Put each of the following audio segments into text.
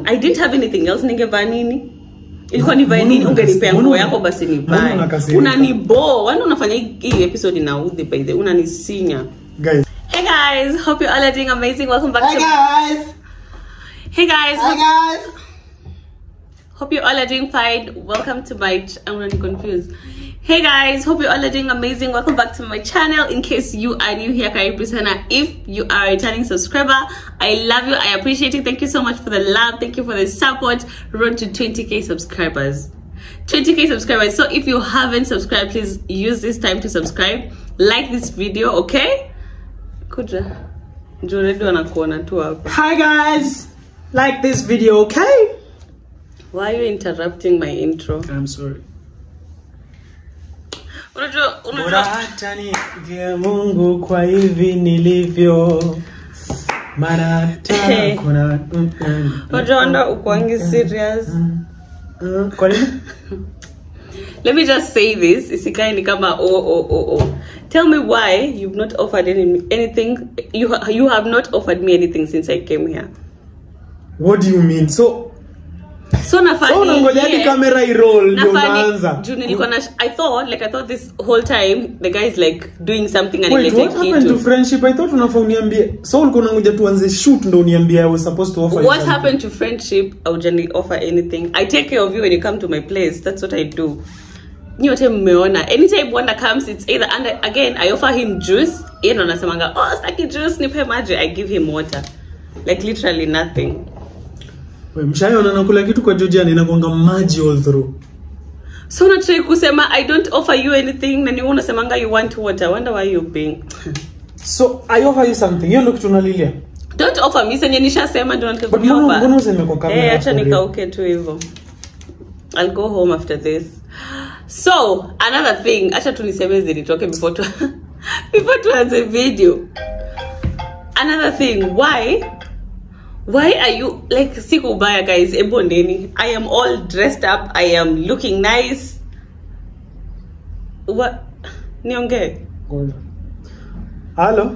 I didn't have anything else. Ningevaa nini? Ilikuwa nivae nini? Ungenipea nguo yako basi nivae. Unanibo. Wani unafanya hii episode inaudhi by the way. Unanisinya. Guys. Hey guys, hope you all are doing amazing. Welcome back Hey to guys. Hey guys. Hi guys. Hope you all are doing fine. Welcome to my I'm really confused. Hey guys, hope you all are doing amazing. Welcome back to my channel. In case you are new here, karibu sana. If you are a returning subscriber, I love you. I appreciate it. Thank you so much for the love. Thank you for the support. Road to 20k subscribers. 20k subscribers. So if you haven't subscribed, please use this time to subscribe. Like this video, okay? Kuja. Joredi wanakuona tu hapa. Hi guys. Like this video, okay? Why are you interrupting my intro? I'm sorry. Unajua Bora hata niige Mungu kwa hivi nilivyo. Maana hata kuna Unajua ndo ukuangi serious. Kwa nini? Let me just say this, isikae ni kama oh. Tell me why you've not offered anything. You have not offered me anything since I came here. What do you mean? So nafani. So unangoja hadi kamera iroll ndio unaanza. Juu nilikuwa na I thought this whole time the guy is like doing something and Wait, what happened to friendship? I thought unafaa uniambie. So ulikuwa unangoja tuanze shoot ndio uniambie I was supposed to offer you. What happened to friendship? I wouldn't offer anything. I take care of you when you come to my place. That's what I do. Nyote mmeona. Anytime Wanda comes, it's either and again I offer him juice. Yeye ndo anasemanga, "Oh, sitaki juice, nipe maji." I give him water. Like literally nothing. Wewe mshaiona nakula kitu kwa Georgia inakuanga maji all through. So unatry kusema I don't offer you anything na ni wewe unasemanga you want water. I wonder why you being. So I offer you something. Hiyo ndio kitu unalilia. Don't offer me senye nishasema don't But offer. mbona useme kwa kamera? Eh, acha nikauke tu hivyo. I'll go home after this. So, another thing, acha tu niseme zinitoke before to before tuanze video. Another thing, why are you like siku ubaya guys? Ebondeni. I am all dressed up. I am looking nice. What? Niongee. Halo.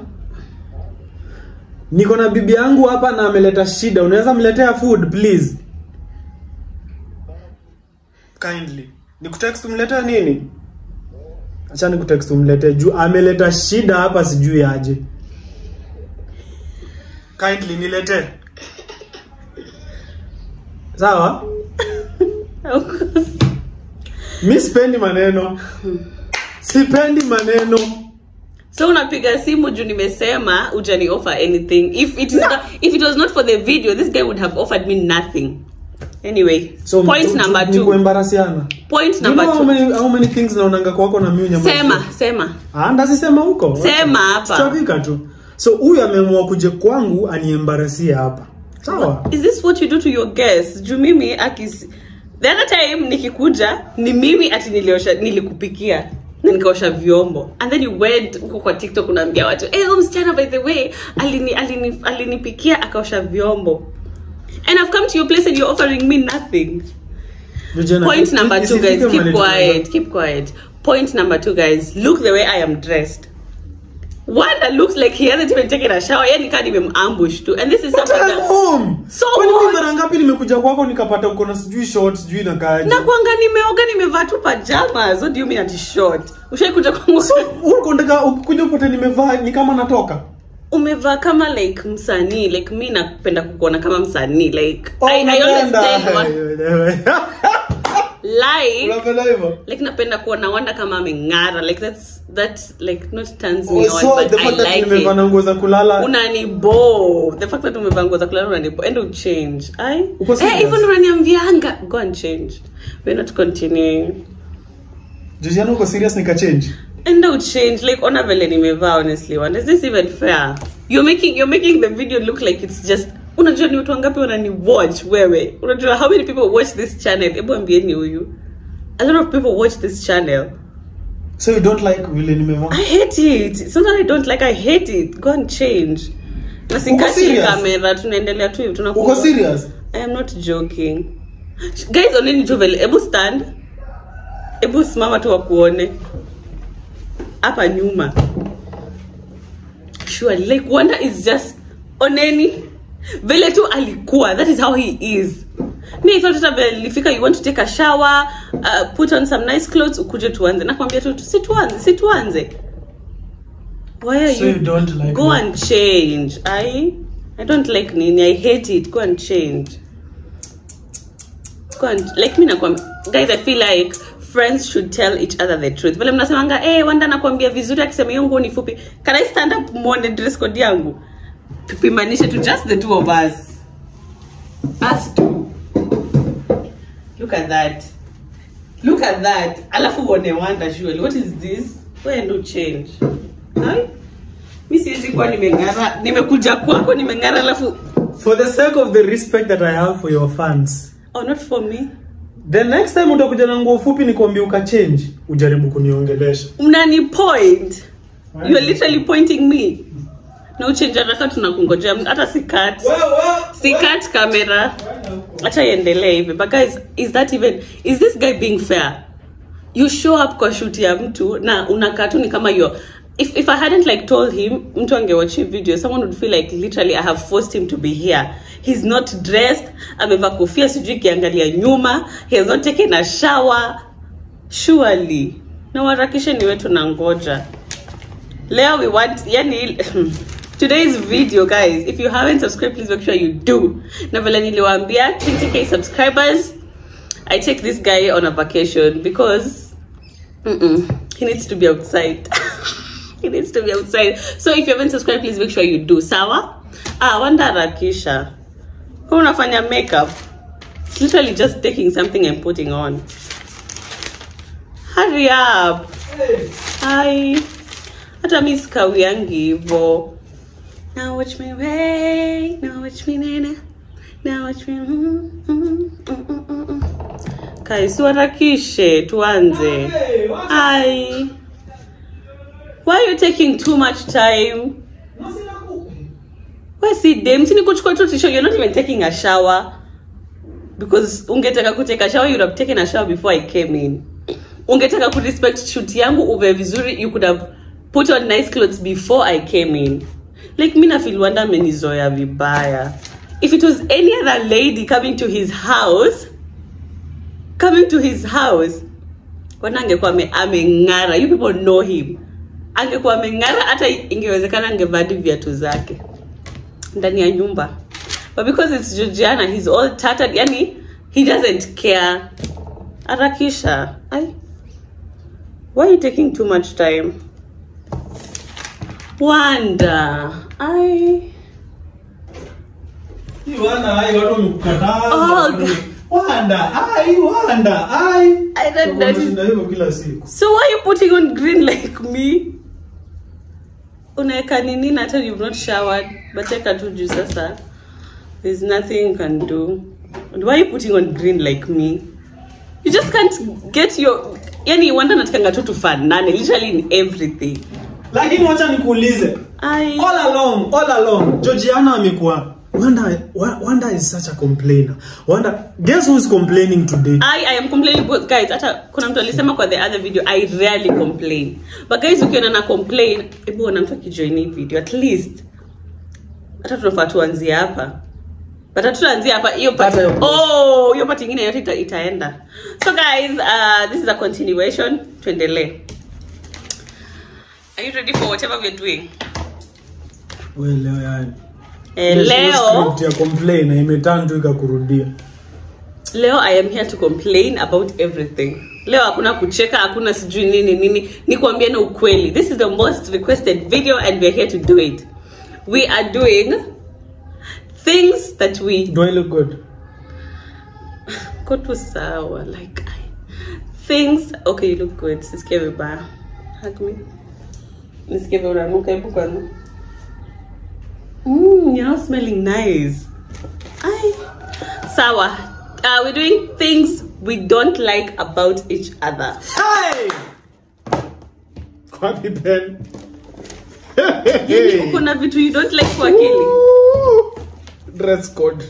Niko na bibi yangu hapa na ameleta shida. Unaweza mletea food please? Kindly. Nikutext umletea nini? Acha nikutext umletee juu ameleta shida hapa sijui aje. Kindly niletee. Sawa? Mi sipendi maneno. Sipendi maneno. So unapiga simu juu nimesema hujani offer anything. If it was not for the video, this guy would have offered me nothing. Anyway, so, point number 2. Nikuembarasiana. Point number 2. How many things naonanga kwako na mimi nyama? Sema. Ah, ndazisema huko. Sema hapa. Tutafika tu. So huyu ameamua kuja kwangu aniembarasie hapa. Sawa? Is this what you do to your guests? Juu mimi akis the other time nikikuja ni mimi ati niliosha nilikupikia na nikaosha vyombo. And then you went huko kwa TikTok unaambia watu, "Eh, huyu msichana by the way alinipikia akaosha vyombo." And I've come to your place and you're offering me nothing. Regina, point number 2 guys, keep quiet, keep quiet. Point number 2 guys, look the way I am dressed. Wanda looks like he hasn't even taken a shower. Yani can't even ambush too. And this is something that home. So kwani mimi mara ngapi nimekuja kwako nikapata uko na sijui short, sijui na kaje. Na kuanga nimeoga nimevaa tu pajamas. What do you mean ati short? Ushaikuja kwangu? So uko ndaka ukikuja upote nimevaa ni kama natoka. Umevaa kama like msanii, like mimi napenda kukuona kama msanii like oh, I always tell one like unapenda hivyo? Like napenda kuona Wanda kama ameng'ara, like that like not turns me on so, but the I fact that like nimevaa it. Nguo za kulala unanibo. The fact that umevaa nguo za kulala unanibo. And you change. Ai? Eh, even unaniambianga go and change. We're not continuing. Juliana uko serious nika change? And no change like ona vile nimevaa honestly. Wanda, is this even fair? You're making the video look like it's just unajua ni watu wangapi wanani watch wewe? Unajua how many people watch this channel? Hebu ambieni huyu. A lot of people watch this channel. So you don't like vile nimevaa? I hate it. It's not that I don't like, I hate it. Go and change. Na sikati kamera tunaendelea tu hivi tunakuwa. Uko serious? I am not joking. Guys, oneni tu vile. Hebu stand. Hebu simama tu wakuone. Hapa nyuma. Surely like Wanda is just oneni. Vile tu alikuwa, that is how he is. Mi thought hata vile nilifika, you want to take a shower, put on some nice clothes, ukuje tuanze. Nakwambia tu si tuanze, si tuanze. Why are So you, you don't like go me? And change. I don't like nini. I hate it. Go and change. Go and like me nakwambia guys, I feel like friends should tell each other the truth. Vile mnasemanga, eh, Wanda nakwambia vizuri akisema hiyo nguo ni fupi. Can I stand up muone dress code yangu? Tupimanishe to just the two of us. Us two. Look at that. Look at that. Alafu uone Wanda surely. What is this? Wewe ndo change. Hai? Mi siwezi kuwa nimeng'ara, nimekuja kwako nimeng'ara alafu For the sake of the respect that I have for your fans. Oh, not for me. The next time utakuja na nguo fupi nikwambie ukachange, ujaribu kuniongelesha. Unani point. You are literally pointing me. Na uchange haraka, tunakungojea hata si cut. Si cut camera. Acha iendelee hivi. But guys, is that even is this guy being fair? You show up kwa shoot ya mtu na unakaa tu ni kama yo, if I hadn't like told him, mtu angewatch hii video, someone would feel like literally I have forced him to be here. He's not dressed, amevaa kofia sijui kiangalia nyuma, he has not taken a shower. Surely. Na waharakishe ni wetu na ngoja. Leo we want, yani, today's video guys, if you haven't subscribed, please make sure you do. Na vile niliwaambia 20K subscribers, I take this guy on a vacation because he needs to be outside. He needs to be outside. So if you haven't subscribed, please make sure you do. Sawa? Ah, Wanda harakisha. Kama unafanya makeup, it's literally just taking something and putting on. Hurry up. Hi. Hata mi sikawiangi hivo. Now watch me wait, now watch me nena. Now watch me mm. Kai, si uharakishe tuanze. Hi. Why are you taking too much time? Why si dem, si nikuchukua tu tisho, you're not even taking a shower. Because ungetaka kutake a shower, you would have taken a shower before I came in. Ungetaka ku respect shoot yangu uve vizuri, you could have put on nice clothes before I came in. Like mi na feel Wanda amenizoea vibaya. If it was any other lady coming to his house, coming to his house, Wanda angekuwa ameng'ara. You people know him. Angekuwa ameng'ara, hata ingewezekana angevaa hadi viatu zake ndani ya nyumba. But because it's Georgiana, he's all tattered. Yani, he doesn't care. Harakisha. Ai. Why are you taking too much time? Wanda. Ai. Wanda, ai, watu wamekukataza. Oh, God. Wanda, ai, Wanda, ai. I don't know. Unashinda hivyo kila siku. So why are you putting on green like me? Unaeka nini na hata you've not showered? But eka tu juu sasa. There's nothing you can do. And why are you putting on green like me? You just can't get your... Yani Wanda natakanga tu tufanane literally in everything. Lakini wacha nikuulize. Ai. All along, Georgiana amekuwa Wanda, Wanda is such a complainer. Wanda, guess who's complaining today? I am complaining because guys, hata kuna mtu alisema kwa the other video, I rarely complain. But guys, ukiona na complain, hebu ona mtu akijoin hii video at least. Hata tunafaa tuanzie hapa. But hatuanzie hapa hiyo part. Hata hiyo Oh, hiyo part nyingine yote itaenda. So guys, this is a continuation. Tuendelee. Are you ready for whatever we're doing? Well, leo yani. Eh, Ile leo script ya complain imeturn tu ikakurudia. Leo I am here to complain about everything. Leo hakuna kucheka, hakuna sijui nini nini. Nikwambie na ukweli. This is the most requested video and we are here to do it. We are doing things that we Do I look good? Go to sawa, like I, things. Okay, you look good. Sisikie vibaya. Hug me. Nisikie vibaya, unanuka hebu kwanza. You're not smelling nice. Ay. Sawa. We're doing things we don't like about each other. Hey! Kwapi pen? Yani uko na vitu you don't like kwa akili. Ooh. Dress code.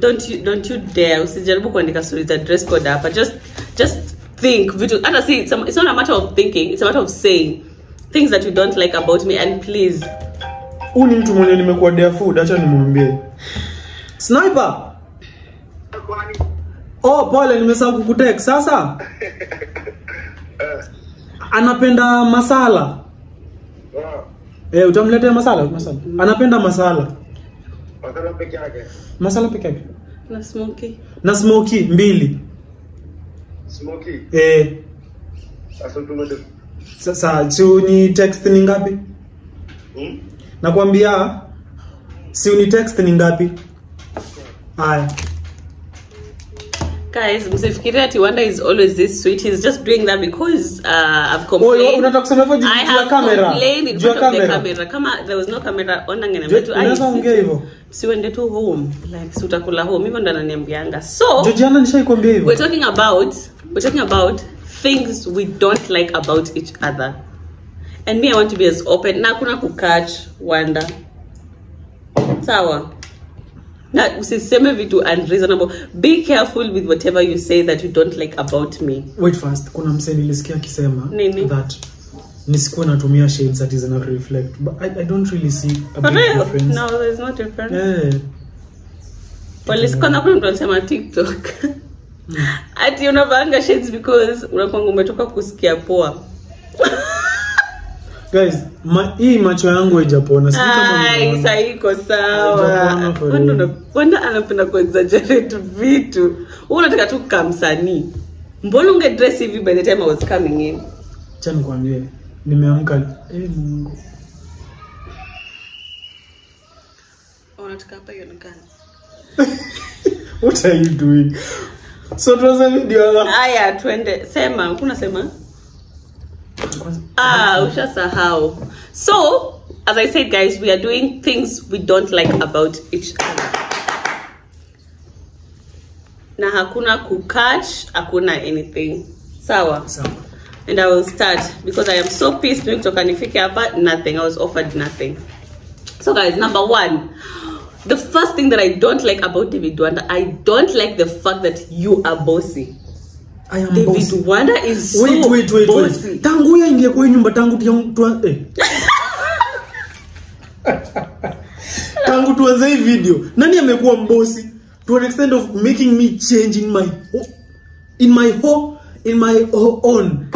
Don't you dare usijaribu kuandika stories za dress code hapa. Just think vitu. Hata si it's not a matter of thinking, it's a matter of saying things that you don't like about me. And please Huyu ni mtu mwenye nimekuwa there food, acha nimwambie. Sniper. Oh, pole nimesahau kukutext. Sasa anapenda masala. Eh, utamletea masala, masala. Anapenda masala. Masala peke yake. Masala peke yake. Na smoky. Na smoky mbili. Smoky. Eh. Sasa tumede. Sasa si ni text ni ngapi? Nakwambia si uni text ni ngapi? Haya. Guys, msifikirie ati Wanda is always this sweet. He's just doing that because I've complained. Oh, unataka kusema hivyo juu ya kamera? Complained in front of the camera. Kama there was no camera on, angeniambia tu unaweza ongea hivyo. Si uende tu home. Like si utakula home. Hivyo ndo ananiambianga. So, Georgiana nishaikwambia hivyo. We're talking about things we don't like about each other. And me, I want to be as open. Na kuna kukatch Wanda. Sawa. Na usiseme vitu unreasonable. Be careful with whatever you say that you don't like about me. Wait first, kuna msee nilisikia akisema nini? That nisikuwa natumia shades that is not reflect. But I don't really see a big difference. No, there's no difference. Yeah. Polisi kwanza kuna mtu alisema TikTok. Ati unavaanga shades because unakuwa umetoka kusikia poa. Guys, hii macho yangu haijapona. Sijui kama Ai, sasa iko sawa. Wanda anapenda ku exaggerate vitu. Wewe unataka tu kamsanii. Mbona unge dress hivi by the time I was coming in? Acha nikwambie, nimeamka. Eh, Mungu. Unataka hapa ionekane. What are you doing? So tuanze video. Aya, twende. Sema, kuna sema? Ah, ushasahau. So, as I said guys, we are doing things we don't like about each other. Na hakuna kukatch, hakuna anything. Sawa? Sawa. And I will start because I am so pissed kutoka nifike hapa, nothing. I was offered nothing. So guys, number one, the first thing that I don't like about David Wanda, I don't like the fact that you are bossy. I am David bossy. Wanda is so wait, bossy. Wait. Tangu ya ingie kwa nyumba tangu tangu tuanze hii video. Nani amekuwa mbosi to an extent of making me change in my own. Hey. In my own. In my own.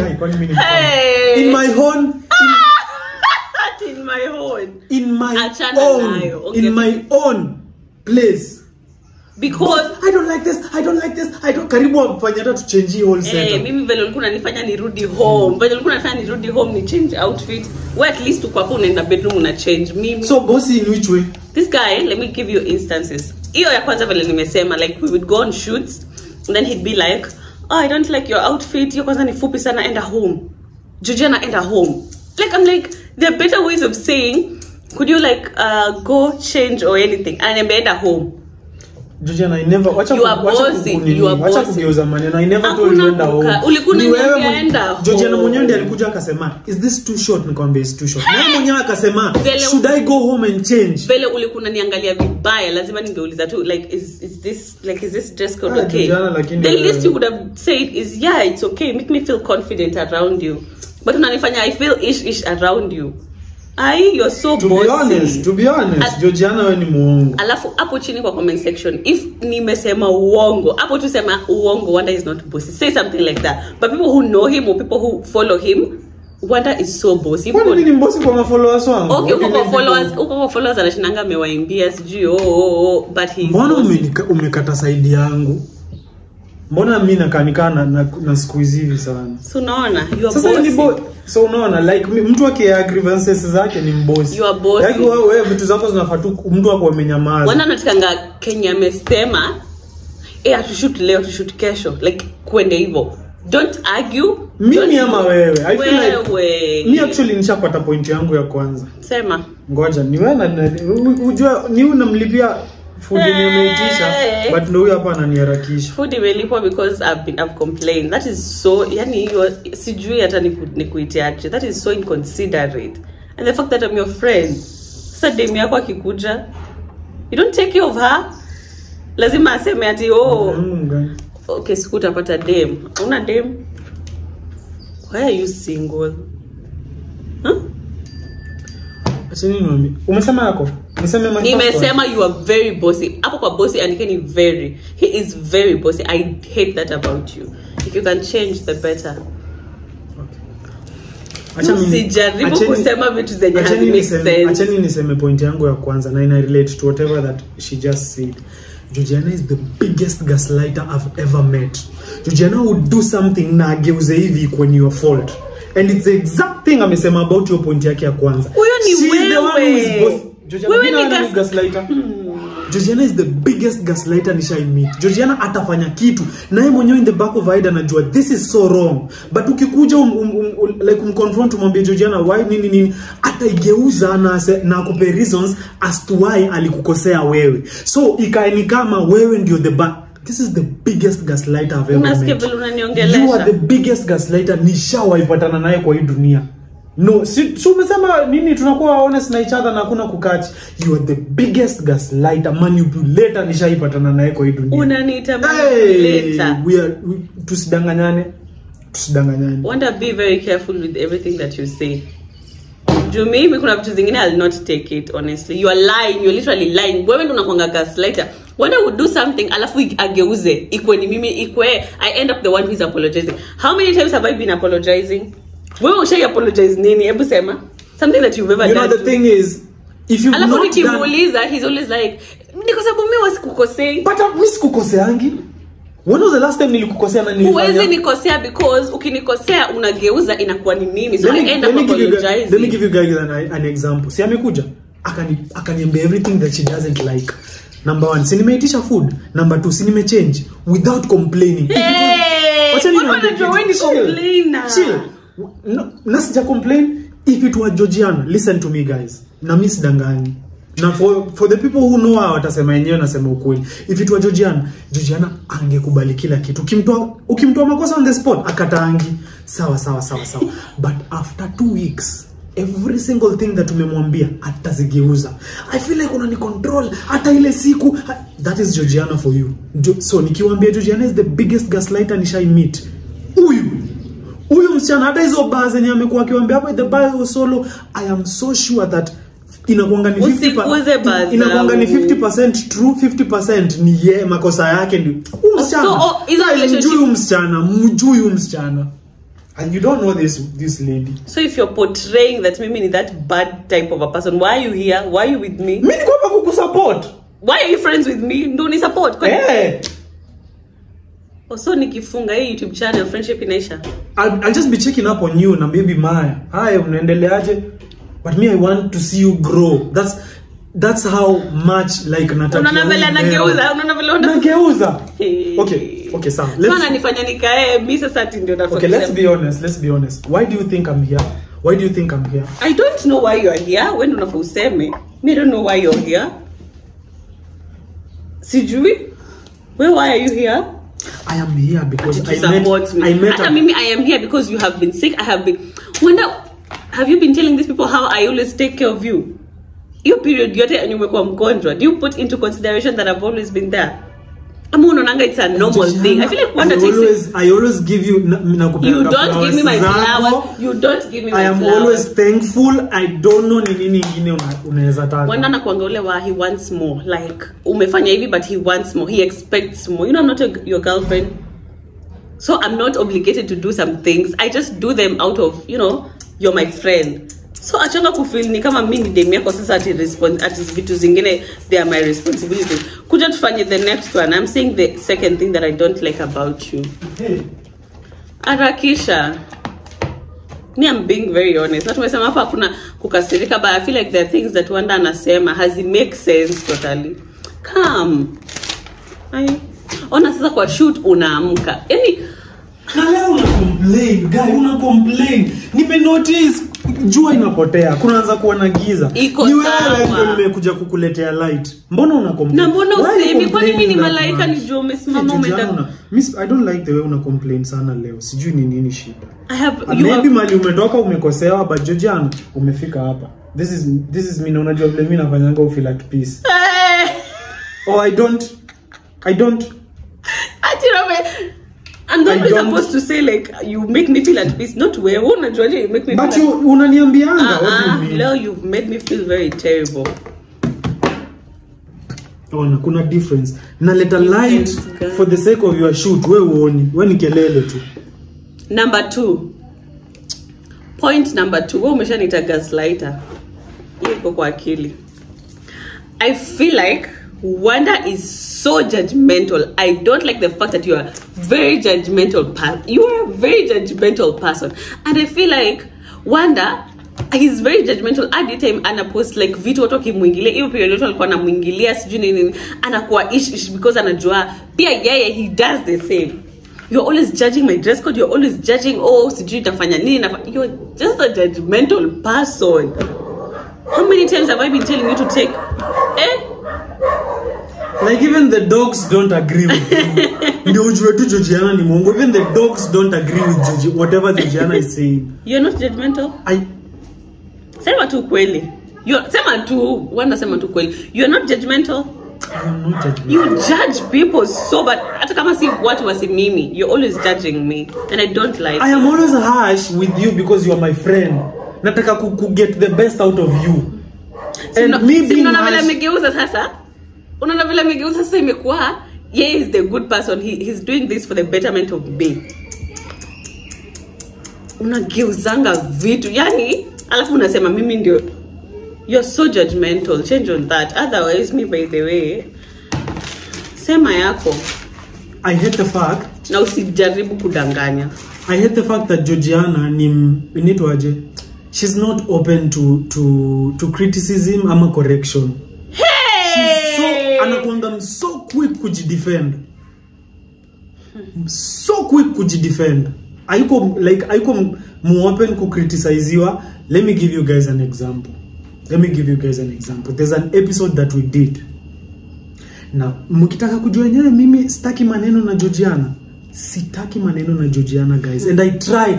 In my own place. Because I don't like this, I don't like this, I don't. Karibu wafanya hata tu change whole setup. Mimi vile ulikuwa unanifanya nirudi home. Vile ulikuwa unanifanya nirudi home ni change outfit. Well, at least uko hapo unaenda bedroom una change. Mimi. So bossy in which way? This guy, let me give you instances. Hiyo ya kwanza vile nimesema, like we would go on shoots and then he'd be like, "Oh, I don't like your outfit. Hiyo kwanza ni fupi sana, enda home. Georgiana, enda home." Like I'm like, there are better ways of saying, could you like go change or anything? And enda home. Georgiana, I never wacha wacha kugeuza maneno. I never told you enda home. Ulikuwa unaniambia home. Georgiana mwenyewe ndiye alikuja akasema, "Is this too short?" Nikamwambia it's too short. Naye mwenyewe akasema, "Should I go home and change?" Vile ulikuwa unaniangalia vibaya, lazima ningeuliza tu like is this like is this dress code okay? Georgiana, lakini the least you would have said is yeah, it's okay. Make me feel confident around you. But unanifanya I feel ish around you. Ai, you're so bossy. To be honest, Georgiana wewe ni muongo. Alafu hapo chini kwa comment section, if nimesema uongo, hapo tu sema uongo, Wanda is not bossy. Say something like that. But people who know him or people who follow him, Wanda is so bossy. Kwani ni mbossy kwa followers wangu? Okay, uko kwa followers anashinanga amewaimbia sijui oh, but he is. Mbona umekata side yangu? Mbona mimi nakanikana na squeeze hivi sana? So unaona, you are sasa bossy. So unaona like mtu akiya grievances zake ni mbosi. You are bossy. Like wewe vitu zako zinafaa tu mtu wako amenyamaza. Wana natikanga Kenya amesema atushoot leo, tushoot kesho. Like kwende hivyo. Don't argue. Mimi ama wewe. I feel like mimi actually nishapata point yangu ya kwanza. Sema. Ngoja ni wewe na unajua ni unamlipia food yenye umeitisha, but ndio huyu hapa ananiharakisha. Food imelipwa because I've complained. That is so, yani sijui hata nikuitiaje. That is so inconsiderate. And the fact that I'm your friend. Sasa demu yako akikuja, you don't take care of her. Lazima aseme ati oh. Okay, siku utapata dem. Una dem? Why are you single? Huh? Acheni niwaambie. Umesema yako? Niseme my first one. Nimesema you are very bossy. Hapo kwa bossy andikeni very. He is very bossy. I hate that about you. If you can change, the better. Acha mimi- Usijaribu kusema vitu zenye acheni hazi make sense. Acheni niseme point yangu ya kwanza na ina relate to whatever that she just said. Georgiana is the biggest gaslighter I've ever met. Georgiana would do something na ageuze hivi when your fault. And it's the exact thing amesema about your point yake ya kwanza. Huyo ni She is the one who is wewe. boss. Georgiana, Wewe mimi ni naona ni gaslighter. Georgiana is the biggest gaslighter nishai meet. Georgiana atafanya kitu naye mwenyewe in the back of her head anajua this is so wrong, but ukikuja like umconfront umwambie Georgiana why nini nini, ataigeuza na akupe reasons as to why alikukosea wewe, so ikae ni kama wewe ndio the bad. This is the biggest gaslighter I've ever Unasikia met. vile unaniongelesha? You are the biggest gaslighter nishawaipatana naye kwa hii dunia. No, si umesema nini, tunakuwa honest na each other na hakuna kukachi. You are the biggest gaslighter, manipulator nishaipatana naye kwa hii dunia. Unaniita Hey, manipulator. Tusidanganyane. Tusidanganyane. Wanda, be very careful with everything that you say. Juu mimi kuna vitu zingine I'll not take it honestly. You are lying, you're literally lying. Wewe ndio unakuanga gaslighter. Wanda would do something alafu ageuze. Ikwe ni mimi, ikwe I end up the one who is apologizing. How many times have I been apologizing? Wewe ushai apologize nini? Hebu sema. Something that you've ever You know done. the thing is, if you've Alafu not done nikimuuliza he's always like ni kwa sababu mimi wasikukosei. But mimi sikukoseangi. When was the last time nilikukosea na nilifanya? Huwezi nikosea because ukinikosea unageuza inakuwa ni mimi. So Let I me, end let up me give you guys, apologizing. let me give you guys an example. Si amekuja akaniambia everything that she doesn't like. Number one, si nimeitisha food. Number two, si nimechange without complaining. Hey, Wacha watu niwaambie wanajua kitu. wewe ni Chill. complainer. Chill. No, na sija complain. If it were Georgiana, listen to me guys. Na mimi sidanganyi. Na for the people who know her watasema yenyewe nasema ukweli. If it were Georgiana, Georgiana angekubali kila kitu. Ukimtoa makosa on the spot akataangi. Sawa sawa sawa sawa. But after 2 weeks every single thing that umemwambia atazigeuza. I feel like unani control hata ile siku. That is Georgiana for you. So nikiwaambia Georgiana is the biggest gaslighter nishai meet. Huyu msichana hata hizo bars zenye amekuwa akiwaambia hapa the bar was solo, I am so sure that inakuanga ni Usiguze bars inakuanga ni zangu. 50% true, 50% ni ye makosa yake ndio. Huyu msichana. So, oh, hizo relationship- Mjui huyu msichana, mjui huyu msichana. And you don't know this lady. So if you're portraying that mimi ni that bad type of a person, why are you here? Why are you with me? Mimi niko hapa kukusupport. Why are you friends with me? Ndio ni support. Kwani Eh. So nikifunga hii YouTube channel friendship inaisha. I'll just be checking up on you na baby Maya. Hi, unaendeleaje? But me I want to see you grow. That's how much like nataka. Unaona vile anageuza, unaona vile nageuza. Hey. Okay, sawa. Let's ananifanya nikae mimi sasa ati ndio nafanya. Okay, let's be honest, let's be honest. Why do you think I'm here? Why do you think I'm here? I don't know why you are here. Wewe ndio unafaa useme. Me don't know why you're here. Sijui. Why are you here? I am here because To support me. I met Hata mimi I am here because you have been sick. I have been. Wanda, have you been telling these people how I always take care of you? Hiyo period yote yenye umekuwa mgonjwa, do you put into consideration that I've always been there? Ama unaonanga it's a normal thing. I feel like Wanda takes it. I always give you You don't give me my flowers. You don't give me my I am flowers. always thankful. I don't know ni nini ingine unaweza taka. Wanda anakuanga ule wa he wants more. Like umefanya hivi but he wants more. He expects more. You know I'm not your girlfriend. So I'm not obligated to do some things. I just do them out of, you know, you're my friend. So achanga kufeel ni kama mimi ni demu yako sasa ati response ati vitu zingine they are my responsibility. Kuja tufanye the next one. I'm saying the second thing that I don't like about you. Hey. Harakisha. Me, I'm being very honest. Na tumesema hapa hakuna kukasirika, but I feel like there are things that Wanda anasema has it make sense totally. Come. Ai. Ona sasa kwa shoot unaamka. Yaani Na leo una complain, guy, una complain. Nime notice jua inapotea, kunaanza kuwa na giza. Iko Ni wewe sawa. ndio nimekuja kukuletea light. Mbona una complain? Na mbona Why are you usemi? Kwani mimi ni complaining that malaika much? nijue umesimama Hey, umeenda- Georgiana, I don't like the way una complain sana leo. Sijui ni nini shida. I have you Maybe have, mali umetoka umekosewa, but Georgiana umefika hapa. This is me, na unajua vile mimi nafanyanga u feel at peace. Hey! Oh, I don't. Ati Robe. And then we're supposed to say like you make me feel at peace. Not wewe unajuaje you make me But feel you unaniambianga what do you mean? Leo you've made me feel very terrible. Ona kuna difference. Naleta light for the sake of your shoot. Wewe uoni, wewe ni kelele tu. Number 2. Point number 2. Wewe umeshaniita gaslighter. Hiyo iko kwa akili. I feel like Wanda is so judgmental. I don't like the fact that you are very judgmental. You are a very judgmental person. And I feel like Wanda he's very judgmental. Hadi time ana post like vitu watu wakimwingilia, hiyo period watu walikuwa wanamuingilia sijui nini, anakuwa ish because anajua pia yeye he does the same. You're always judging my dress code, you're always judging, oh sijui nitafanya nini, you're just a judgmental person. How many times have I been telling you to take Like even the dogs don't agree with you. Ndio ujue tu Georgiana ni mwongo. Even the dogs don't agree with Georgi, whatever Georgiana is saying. You're not judgmental? Sema tu kweli. Sema tu, Wanda sema tu kweli. You're not judgmental? I am not judgmental. You judge people so bad. Hata kama si watu wasi mimi, you're always judging me and I don't like. I am always harsh with you because you are my friend. Nataka ku get the best out of you. And me being harsh. Vile amegeuza sasa. Unaona vile amegeuza sasa imekuwa yeah, is the good person. He's doing this for the betterment of me. Unageuzanga vitu. Yani alafu unasema mimi ndio. You're so judgmental. Change on that. Otherwise me by the way. Sema yako. I hate the fact. Na usijaribu kudanganya. I hate the fact that Georgiana ni inaitwaje? She's not open to criticism ama correction. Hey! She's so anakuanga so quick kujidefend. So quick kujidefend. Hayuko like hayuko mu open ku criticizewa. Let me give you guys an example. There's an episode that we did. Now, mkitaka kujua yenyewe mimi sitaki maneno na Georgiana. Sitaki maneno na Georgiana guys. And I try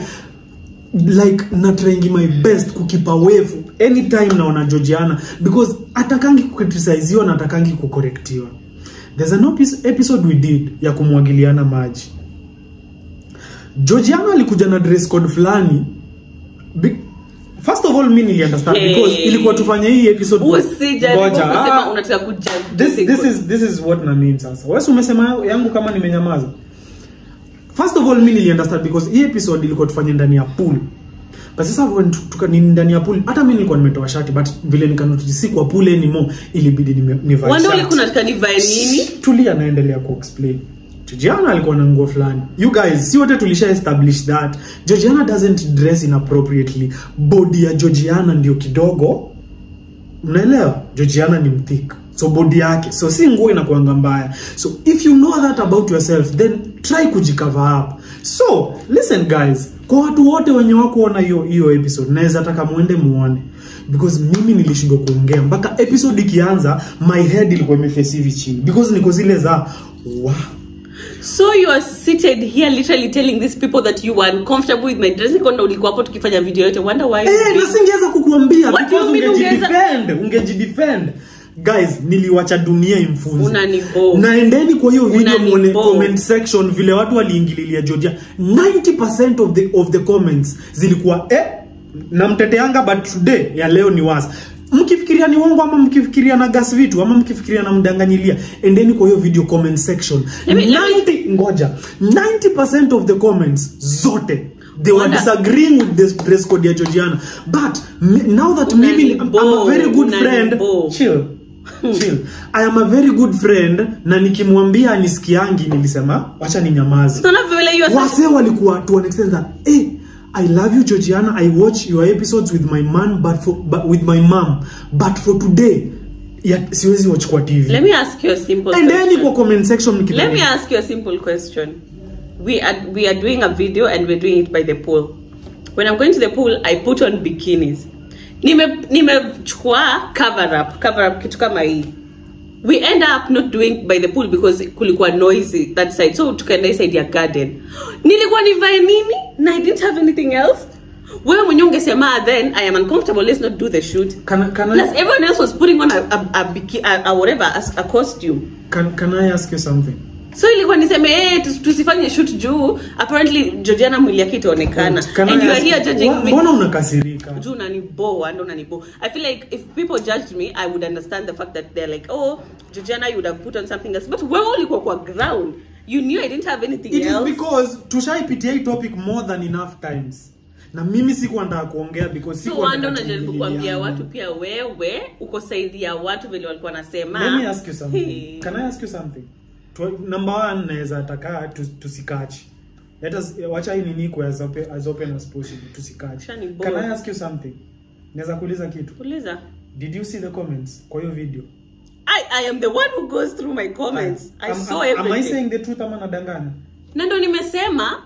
like na trying my best ku keep away anytime naona Georgiana because atakangi kucriticizewa na atakangi kucorrectiwa. There's an episode we did ya kumwagiliana maji. Georgiana alikuja na dress code fulani. First of all, mimi nili understand because ilikuwa tufanye hii episode. Usijaribu kusema unataka kujudge. This is what na mean sasa. Wewe umesema yangu kama nimenyamaza. First of all, mimi nili understand because hii episode ilikuwa tufanye ndani ya pool. But sasa when ni ndani ya pool, hata mimi nilikuwa nimetoa shati but vile nikanotice si kwa pool anymore, ilibidi nivae. Wanda ulikuwa unataka nivae nini? Tulia, naendelea ku explain. Georgiana alikuwa na nguo fulani. You guys, si wote tulisha establish that Georgiana doesn't dress inappropriately. Body ya Georgiana ndio kidogo. Unaelewa? Georgiana ni mthik. So body yake, so si nguo inakuanga mbaya. So if you know that about yourself, then try kujicover up. So listen guys, kwa watu wote wenye wakuona hiyo episode, naweza taka muende muone. Because mimi nilishindwa kuongea mpaka episode ikianza, my head ilikuwa imeface hivi chini. Because niko zile za wow. So you are seated here literally telling these people that you were uncomfortable with my dressing code na ulikuwa hapo tukifanya video yote. Wonder why. Na singeweza kukuambia because ungejidefend. Guys, niliwacha dunia imfunze. Unanibo. Naendeni kwa hiyo video muone comment section vile watu waliingililia Georgia. 90% of the comments zilikuwa namteteanga but today ya leo ni worse. Mkifikiria ni uongo ama mkifikiria na gas vitu ama mkifikiria na mdanganyilia, endeni kwa hiyo video comment section. 90% of the comments zote they were disagreeing with this dress code ya Georgiana. But now that mimi I'm a very good friend, chill. I am a very good friend na nikimwambia anisikiangi nilisema acha ninyamaze. Wase walikuwa to an extent that I love you Georgiana, I watch your episodes with my man but with my mom, but for today siwezi watch kwa TV. Let me ask you a simple question. And then kwa comment section Let me ask you a simple question. We are doing a video and we're doing it by the pool. When I'm going to the pool, I put on bikinis. Nimechukua cover up kitu kama hii. We end up not doing by the pool because kulikuwa noisy that side. So tukaenda side ya garden. Nilikuwa nivae nini? Na I didn't have anything else. Wewe mwenyewe ungesema then I am uncomfortable, let's not do the shoot. Plus everyone else was putting on a whatever, a costume. Can I ask you something? So ilikuwa niseme tusifanye shoot juu apparently Georgiana mwili yake itaonekana. And you are here judging me. Mbona unakasirika? Juu unaniboa, ndo unaniboa. I feel like if people judged me, I would understand the fact that they're like, oh, Georgiana, you would have put on something else. But wewe ulikuwa kwa ground. You knew I didn't have anything It else. Is because tushaipitia hii topic more than enough times. Na mimi sikuwa nataka kuongea because sikuwa so nataka unajaribu kuambia watu pia wewe uko side ya watu vile walikuwa nasema. Let me ask you something. Can I ask you something? Number one, naweza taka tusikachi. Let us wacha hii nini kwa as open as possible, tusikachi. Can I ask you something? Naweza kuuliza kitu? Uliza. Did you see the comments kwa hiyo video? I am the one who goes through my comments. I saw everything. Am I saying the truth ama nadanganya? Na ndo nimesema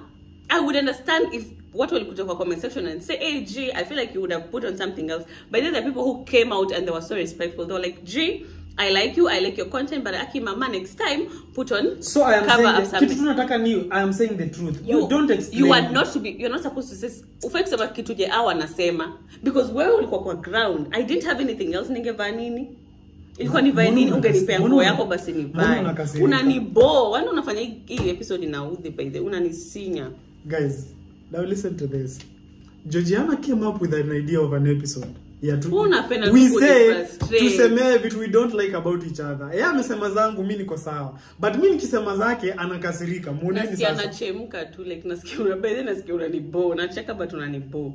I would understand if watu walikuja kwa comment section and say, hey G, I feel like you would have put on something else. But then the people who came out and they were so respectful, they were like, G, I like you, I like your content, but aki mama, next time put on so I am cover saying up something. Kitu tunataka ni I am saying the truth. You don't explain. You are not to be, you're not supposed to say ufai kusema kitu je hawa nasema because wewe ulikuwa kwa ground. I didn't have anything else, ningevaa nini? Ilikuwa nivae nini? Ungenipea nguo yako basi nivae. Unanibo, wewe unafanya hii episode inaudhi by the unanisinya. Guys, now listen to this. Georgiana came up with an idea of an episode. Yeah, we say tusemee vitu we don't like about each other. Yeye amesema zangu mimi niko sawa. But mimi nikisema zake anakasirika. Muoneni sasa. Nasikia anachemka tu like nasikia unabadhi nasikia unanibo, nacheka but unanibo.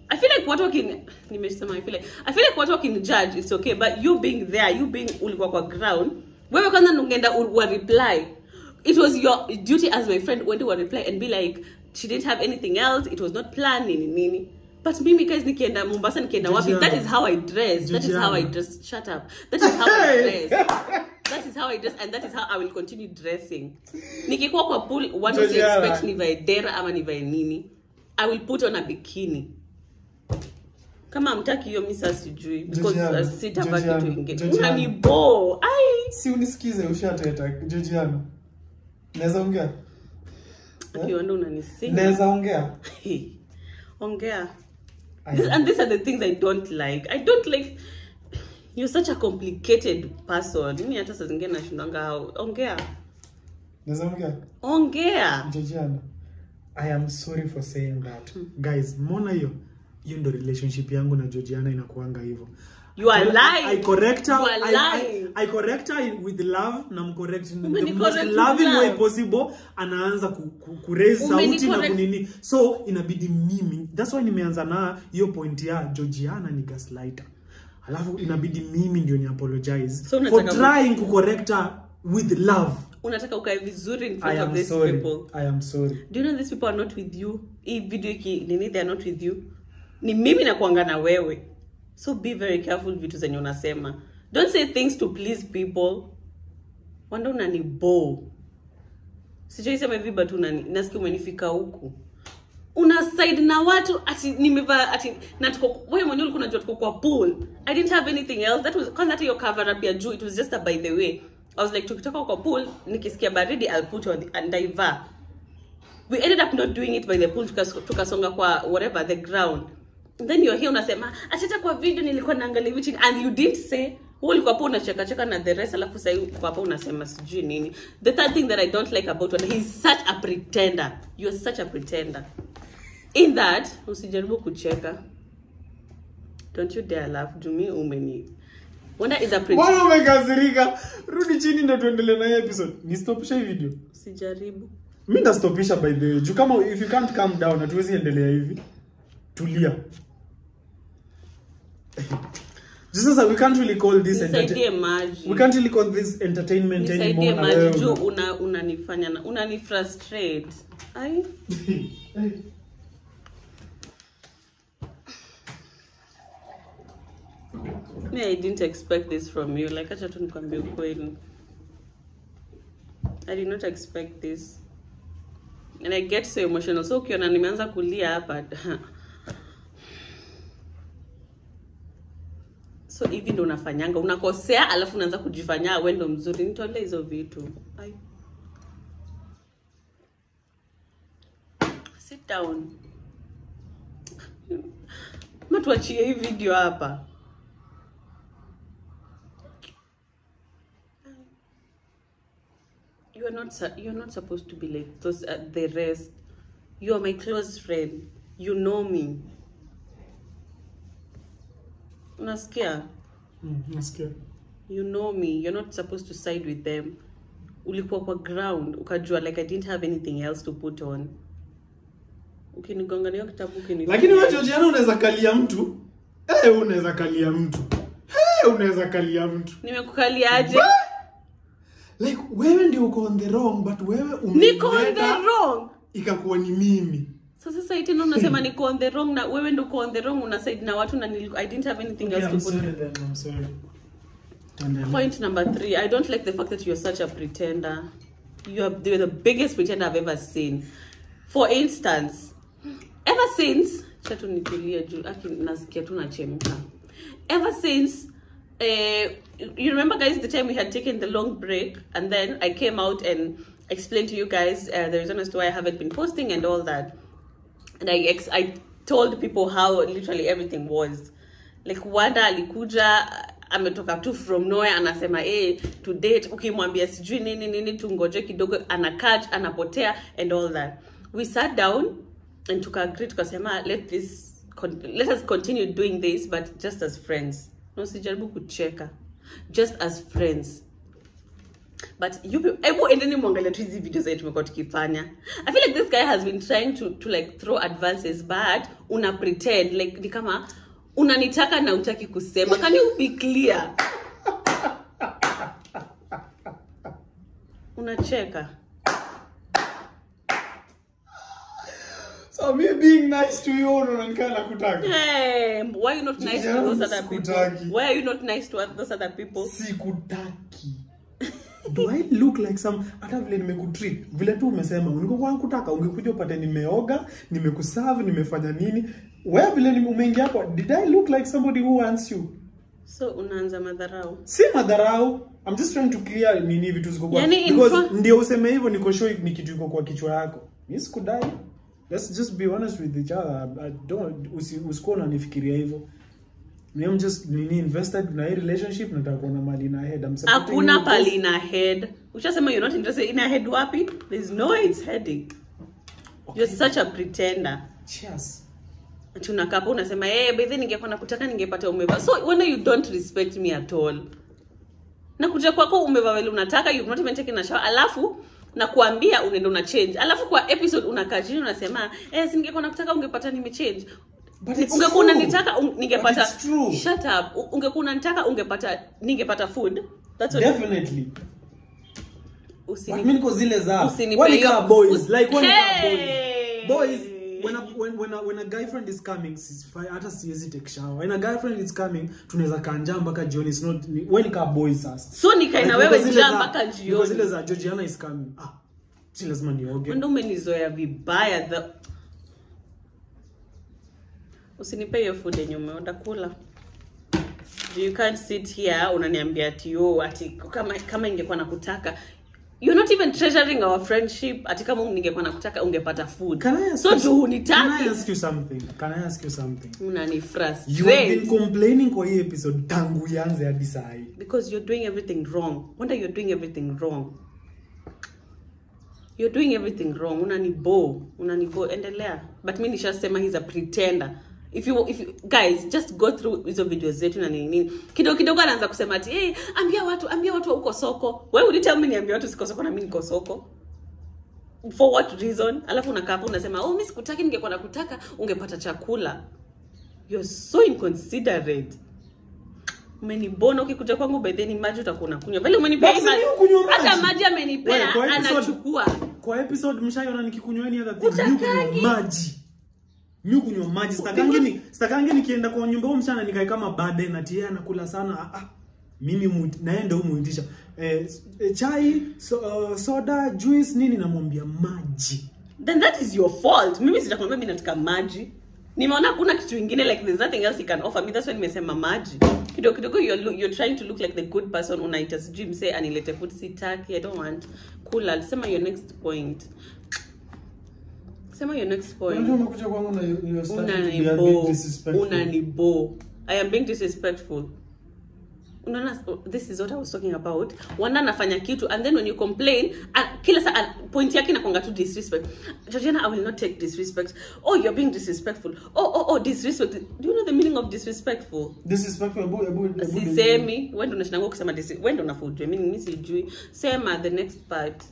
I feel like watu wakin nimesema I feel like watu wakin judge it's okay, but you being there, you being ulikuwa kwa ground, wewe kwanza ungeenda wa reply. It was your duty as my friend when you reply and be like she didn't have anything else, it was not planned nini nini. But mimi guys nikienda Mombasa nikienda wapi, that is how I dress. That is how I dress. Shut up. That is how I dress. That is how I dress and that is how I will continue dressing. Nikikuwa kwa pool, what do you expect nivae dera ama nivae nini? I will put on a bikini. Kama mtaki hiyo mimi sijui because sitavaa kitu kingine. Unanibo. Ai, si unisikize ushateta Georgiana. Naweza ongea? Kiwanda unanisinya. Naweza ongea? Ongea. And these are the things I don't like. I don't like you're such a complicated person. Mimi hata saa zingine nashindanga how. Ongea. Naweza ongea? Ongea. Georgiana, I am sorry for saying that. Guys, mbona hiyo? Hiyo ndo relationship yangu na Georgiana inakuanga hivyo. You are lying. I correct her. You are lying. I correct her with love na mcorrect in the most loving way possible. Anaanza ku raise sauti na kunini. So inabidi mimi. That's why nimeanza na hiyo point ya Georgiana ni gaslighter. Alafu inabidi mimi ndio ni apologize so, for trying to correct her with love. Unataka ukae vizuri in front of these people. I am sorry. Do you know these people are not with you? Hii video iki nini, they are not with you. Ni mimi nakuanga na wewe. So be very careful vitu zenye unasema. Don't say things to please people. Wanda unanibo. Sijui sema hivi but unani nasikia umenifika huku. Una side na watu ati nimevaa ati na tuko wewe mwenyewe ulikuwa unajua tuko kwa pool. I didn't have anything else. That was kwanza hata hiyo cover up ya juu, it was just a by the way. I was like tukitoka kwa pool nikisikia baridi I'll put on and dive. We ended up not doing it by the pool, tukasonga kwa whatever the ground. Then you're here unasema acheta kwa video nilikuwa naangalia hivi chini and you didn't say wewe ulikuwa hapo unacheka cheka na the rest, alafu sasa uko hapo unasema sijui nini. The third thing that I don't like about one, he's such a pretender. You're such a pretender. In that usijaribu kucheka. Don't you dare laugh. Jumi umeni. Wanda is a pretender. Mbona umekasirika? Rudi chini ndio tuendelee na hii episode. Ni stopisha hii video. Usijaribu. Mimi ndastopisha by the way. Juu kama if you can't calm down hatuwezi endelea hivi. Tulia. Just as we can't really call this entertainment. We can't really call this entertainment anymore. Nisaidie maji unanifanya na unanifrustrate. Ai. Me, I didn't expect this from you. Like acha tu nikwambie ukweli. I did not expect this. And I get so emotional. So ukiona nimeanza kulia hapa. So hivi ndo unafanyanga, unakosea alafu unaanza kujifanya wewe ndo mzuri. Nitolee hizo vitu. Ai. Sit down. Mtuachie hii video hapa. You are You're not supposed to be like those the rest. You are my close friend. You know me. Unasikia? Nasikia. You know me. You're not supposed to side with them. Ulikuwa kwa ground ukajua like I didn't have anything else to put on. Ukinigonga na hiyo kitabu Lakini wewe Georgiana unaweza kalia mtu. Unaweza kalia mtu. Unaweza kalia mtu. Nimekukaliaje? Like wewe ndio uko on the wrong, but wewe Niko on the wrong. Ikakuwa ni mimi. So sasa tena unasema niko on the wrong na wewe ndio uko on the wrong, una side na watu na I didn't have anything else to put. Sorry then, I'm sorry. Point number 3, I don't like the fact that you're such a pretender. You're the biggest pretender I've ever seen. For instance, ever since chatu nitulie juu aki nasikia tu nachemka. Ever since you remember guys the time we had taken the long break and then I came out and explained to you guys the reason as to why I haven't been posting and all that. And I told people how literally everything was. Like Wanda alikuja ametoka tu from nowhere anasema to date, ukimwambia sijui nini nini tungoje kidogo, ana catch anapotea and all that. We sat down and tukaagree tukasema let us continue doing this but just as friends. No, sijaribu kucheka. Just as friends. But you people, endeni muangalie tu hizi videos zetu tumekuwa tukifanya. I feel like this guy has been trying to like throw advances, but una pretend like ni kama unanitaka na utaki kusema. Can you be clear? Unacheka. So me being nice to you unaonekana nakutaka. Hey, why are you not nice to those other people? Why are you not nice to those other people? Sikutaki. Do I look like some hata vile nimekutreat vile tu umesema ungekuwa unakutaka ungekuja upate nimeoga, nimekuserve, nimefanya nini? Wewe vile umeingia hapo, did I look like somebody who wants you? So unaanza madharau. Si madharau. I'm just trying to clear nini vitu ziko kwa. Yani because ndio useme hivyo niko sure ni kitu iko kwa kichwa yako. Mimi sikudai. Let's just be honest with each other. I don't usikuwa unanifikiria hivyo. I'm just nini invested na hii relationship, nataka kuona mali na head. I'm supporting. Hakuna pali na head. Ushasema you're not interested in a head wapi? There's no way it's heading. Okay. You're such a pretender. Cheers. Tunakaa hapo unasema by then ningekuwa nakutaka ningepata umevaa. So when you don't respect me at all. Na kuja kwako umevaa vile unataka, you've not even taken a shower. Alafu na kuambia unaenda una change. Alafu kwa episode unakaa chini unasema si ningekuwa nakutaka ungepata nimechange. But it's ungekuwa unanitaka ningepata. Shut up. Ungekuwa unanitaka ungepata ningepata food. That's what definitely. But mimi niko zile za wale ka boys like wale ka boys. Boys when a guy friend is coming, hata siwezi take shower. When a guy friend is coming, tunaweza kanja mpaka jioni. It's not when ka boys sasa. So nikae na wewe njaa mpaka jioni. Because zile za Georgiana is coming. Si lazima nioge. Ndio umenizoea vibaya. Usinipe hiyo food yenye umeorder kula. You can't sit here unaniambia ati yo ati kama ingekuwa nakutaka. You're not even treasuring our friendship. Ati kama ningekuwa nakutaka ungepata food. So do unitaki. Can I ask you something? Can I ask you something? Unanifrustrate. You have been complaining kwa hii episode tangu ianze hadi saa hii. Because you're doing everything wrong. Wonder you're doing everything wrong. You're doing everything wrong. Unanibo. Unanibo. Endelea. But mimi nishasema he's a pretender. If you guys just go through hizo videos zetu na nini nini. Kidogo kidogo anaanza kusema ati hey, ambia watu uko soko. Why would you tell me niambia watu siko soko na mimi niko soko? For what reason? Alafu unakaa hapo unasema oh mimi sikutaki, ningekuwa nakutaka ungepata chakula. You're so inconsiderate. Umenibona ukikuja kwangu by then maji utakuwa unakunywa. Vile umenipea maji. Hata maji amenipea anachukua. Kwa episode mshaiona nikikunywa any other thing. Mimi maji. Mimi kunywa maji sitakangi nikienda kwa nyumba huo mchana nikae kama baadaye na tia anakula sana. Mimi naenda huko muitisha chai, soda, juice nini, namwambia maji. Then that is your fault. Mimi sitakwambia mimi nataka maji. Nimeona kuna kitu kingine like there's nothing else you can offer me, that's why nimesema maji. Kidogo kidogo you're trying to look like the good person, unaita sijui msee anilete food, sitaki, I don't want. Kula, sema your next point. Sema your next point. Unajua unakuja kwangu na you're starting to be a bit disrespectful. Unanibo. I am being disrespectful. Unaona, this is what I was talking about. Wanda anafanya kitu and then when you complain, kila saa point yake inakuanga tu disrespect. Georgiana, I will not take disrespect. Oh, you're being disrespectful. Oh, disrespect. Do you know the meaning of disrespectful? Disrespectful, ebu Sisemi, wewe ndio unashinda kusema wewe ndio unafaa ujue. Mimi sijui. Sema the next part.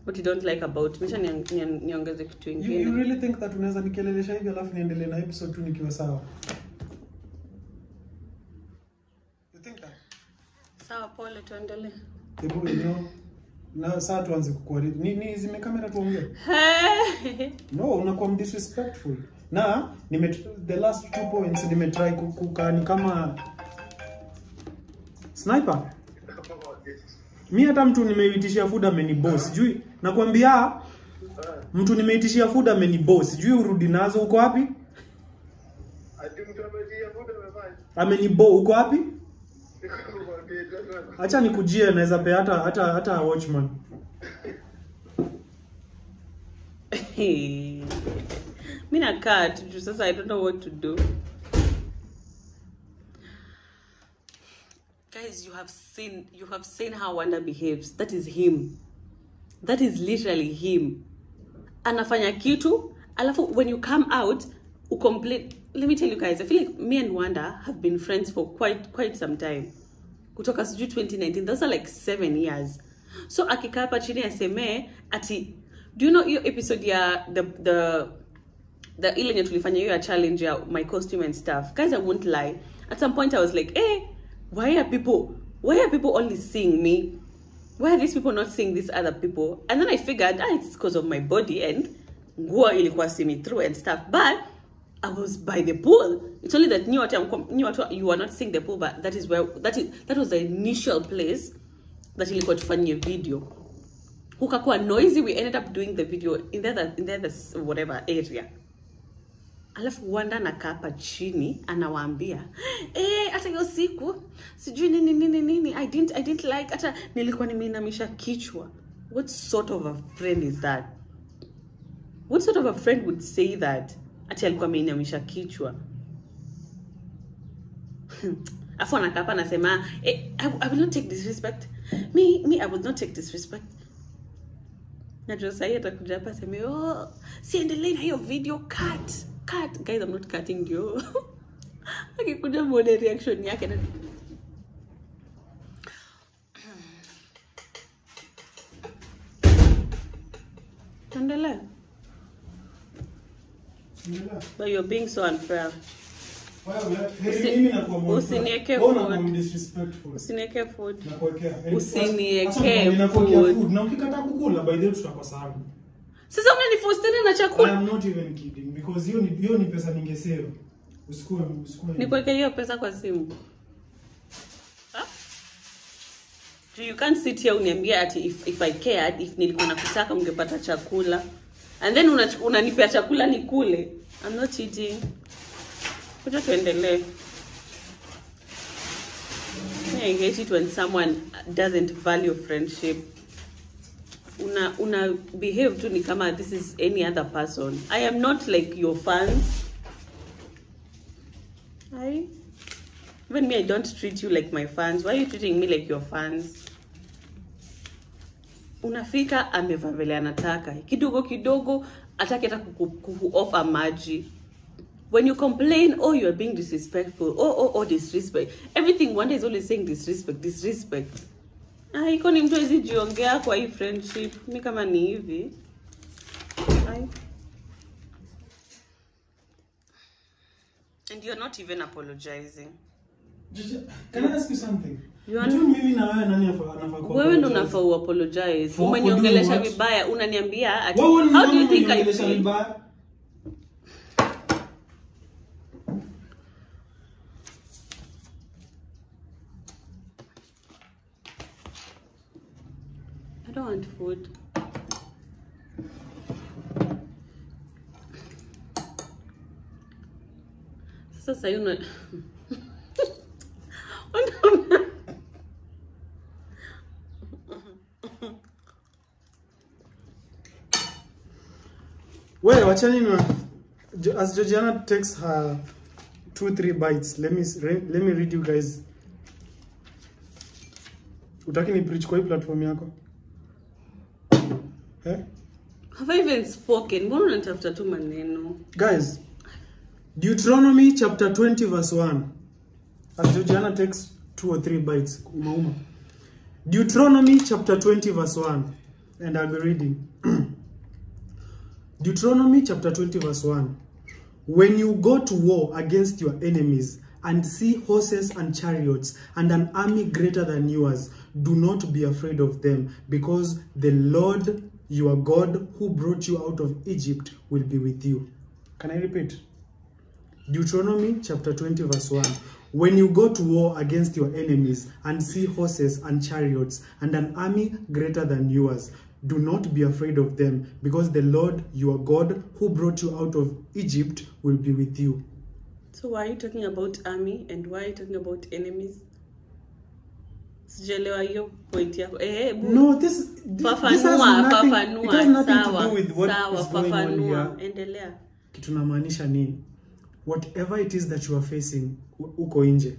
What you don't like about me. Acha niongeze kitu kingine. You really think that unaweza nikelelesha hivi alafu niendelee na episode tu nikiwa sawa? You think that? Sawa, pole, tuendelee. Hebu na saa tuanze kukua. Ni zime kamera tuongee. No, unakuwa disrespectful. Na the last 2 points nimetry kukaa ni kama sniper. Mimi hata mtu nimeitishia food amenibo, sijui. Nakwambia mtu nimeitishia food amenibo, sijui urudi nazo uko wapi? Ati mtu ameitishia food amefanya. Amenibo uko wapi? Acha nikujie, naweza pea hata watchman. Mimi na cut, sasa I don't know what to do. Guys, you have seen how Wanda behaves. That is him. That is literally him. Anafanya kitu, alafu when you come out, ucomplain. Let me tell you guys, I feel like me and Wanda have been friends for quite some time. Kutoka sijui 2019, those are like 7 years. So akikaa hapa chini aseme ati, do you know hiyo episode ya the ile yenye tulifanya hiyo ya challenge ya my costume and stuff? Guys, I won't lie. At some point I was like, eh, why are people only seeing me? Why are these people not seeing these other people? And then I figured, it's because of my body and nguo ilikuwa see me through and stuff. But I was by the pool. It's only that you are not seeing the pool, but that is where that was the initial place that ilikuwa tufanyie video. Kukakuwa noisy, we ended up doing the video in the other whatever area. Alafu Wanda anakaa hapa chini anawaambia, hata hiyo siku sijui nini nini nini, I didn't like, hata nilikuwa nimeinamisha kichwa. What sort of a friend is that? What sort of a friend would say that? Ati alikuwa ameinamisha kichwa. Afu anakaa hapa anasema, I will not take disrespect. Me I will not take disrespect. Najua sasa atakuja hapa aseme, oh, siendelee na hiyo video, cut. Cut. Guys, I'm not cutting you. Akikuja muone reaction yake. Tuendelee. But you're being so unfair. Usinieke food. Usinieke food. Usinieke food. Na ukikataa kukula, by the way tutakosana. Sasa unaniforce tena na chakula. I am not even kidding because hiyo ni pesa ningesave. Usikue. Nikuweke hiyo pesa kwa simu. Huh? You can't sit here uniambia ati if I cared, if nilikuwa nakutaka ungepata chakula. And then unanipea chakula nikule. I'm not cheating. Kuja tuendelee. I hate it when someone doesn't value friendship. Una behave tu ni kama this is any other person. I am not like your fans. Even me, I don't treat you like my fans. Why are you treating me like your fans? Unafika amevaa vile anataka. Kidogo kidogo atake hata kuku-offer maji. When you complain, oh, you are being disrespectful. Oh, disrespect. Everything Wanda is always saying disrespect, disrespect. Iko ni mtu hawezi jiongea kwa hii friendship. Mimi kama ni hivi. And you're not even apologizing. Can I ask you something? Mimi na wewe nani anafaa ku? Wewe ndo unafaa uapologize. Umeniongelesha vibaya, unaniambia ati how do you think I feel? I don't want food. Sasa you know. Wait, wachani na as Georgiana takes her 2-3 bites, let me read you guys Utaki ni preach kwa hii platform yako? Eh? Have I even spoken? Mbona unanitafuta tu maneno? Guys, Deuteronomy chapter 20 verse 1. As Georgiana takes 2 or 3 bites, uma uma. Deuteronomy chapter 20 verse 1. And I'll be reading. Deuteronomy chapter 20 verse 1. When you go to war against your enemies and see horses and chariots and an army greater than yours, do not be afraid of them, because the Lord your God who brought you out of Egypt will be with you. Can I repeat? Deuteronomy chapter 20 verse 1. When you go to war against your enemies and see horses and chariots and an army greater than yours, do not be afraid of them, because the Lord your God who brought you out of Egypt will be with you. So why are you talking about army and why are you talking about enemies? Sijaelewa hiyo point yako. No, this has nothing, it has nothing to do with what is going on here. Endelea. Kitu namaanisha ni whatever it is that you are facing uko nje,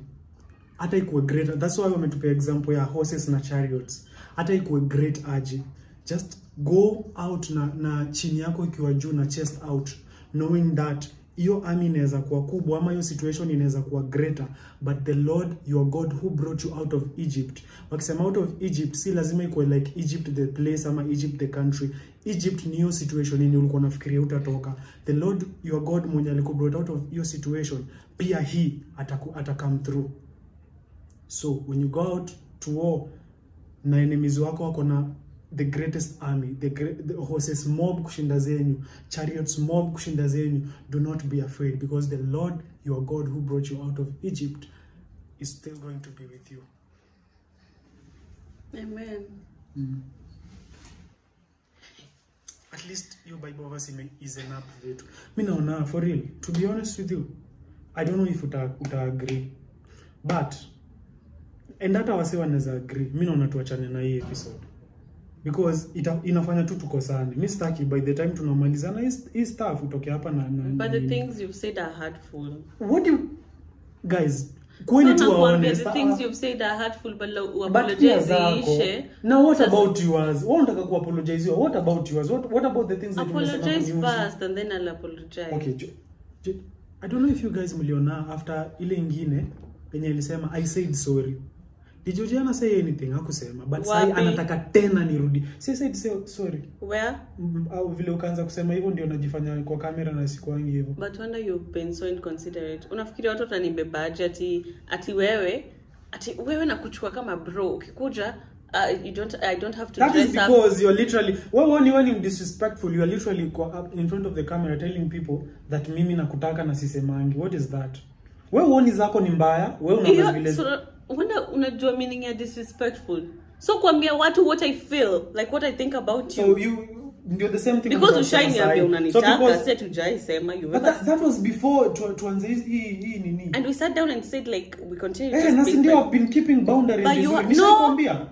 hata ikuwe great. That's why wametupea example ya horses na chariots. Hata ikuwe great aje, just go out na chini yako ikiwa juu na chest out, knowing that hiyo army inaweza kuwa kubwa ama hiyo situation inaweza kuwa greater, but the Lord your God who brought you out of Egypt. Wakisema out of Egypt, si lazima ikuwe like Egypt the place ama Egypt the country. Egypt ni hiyo situation yenye ulikuwa unafikiria utatoka. The Lord your God mwenye alikubrought out of hiyo situation, pia he ata come through. So when you go out to war na enemies wako wako na the greatest army, the horses mob kushinda zenyu, chariots mob kushinda zenyu, do not be afraid, because the Lord your God who brought you out of Egypt is still going to be with you. Amen. At least your Bible verse is enough vitu. Mimi naona for real, to be honest with you, I don't know if uta agree, but and hata wase wanaweza agree, mimi naona tuachane na hii episode, because inafanya tu tukosane. Mimi sitaki by the time tunamalizana hii stuff utoke hapa na but the things you've said are hurtful. What do you guys, kweli tu honest, the things you've said are hurtful, but apologize ishe. Now what about yours? Wewe unataka ku apologize? What about yours? What about the things that you apologize first and then I'll apologize. Okay, I don't know if you guys mliona after ile ingine penye ilisema I said sorry. Did Georgiana say anything? Hakusema. But sai anataka tena nirudi. Si said sorry. Where? Au vile ukaanza kusema hivyo ndio najifanya kwa kamera na sikuangi hivyo. But wonder you've been so inconsiderate. Unafikiria watu watanibebaje ati wewe nakuchukua kama bro ukikuja, you don't, I don't have to that dress is because up. You're literally when you're disrespectful, you are literally up in front of the camera telling people that mimi nakutaka na sisemangi. What is that? Wewe uoni zako ni mbaya, wewe unaona vile. So, unajua meaning ya disrespectful. So kuambia watu what I feel, like what I think about you. So you're the same thing. Because ushainiambia unanitaka, so tujai sema you. But that was before tuanze hii nini. And we sat down and said like we continue to na speak. ndio I've been keeping boundaries. But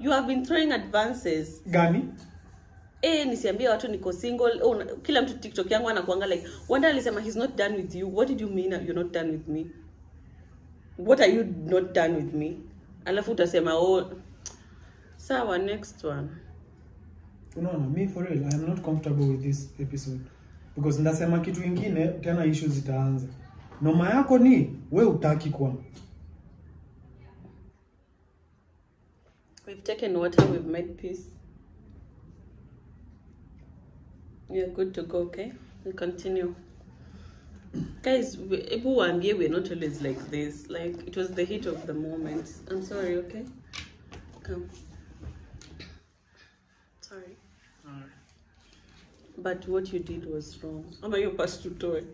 you have been throwing advances. Gani? Nisiambie watu niko single. Oh, kila mtu TikTok yangu anakuanga like Wanda alisema he's not done with you. What did you mean you're not done with me? What are you not done with me? Alafu utasema oh sawa, next one. Unaona, me for real, I am not comfortable with this episode because ndasema kitu ingine tena issues zitaanza. Noma yako ni we utaki kwa. We've taken water, we've made peace. We are good to go, okay? We continue. Guys, we're not always like this. Like, it was the heat of the moment. I'm sorry, okay? Come. Sorry. All right. But what you did was wrong. Ama hiyo pass tutoe.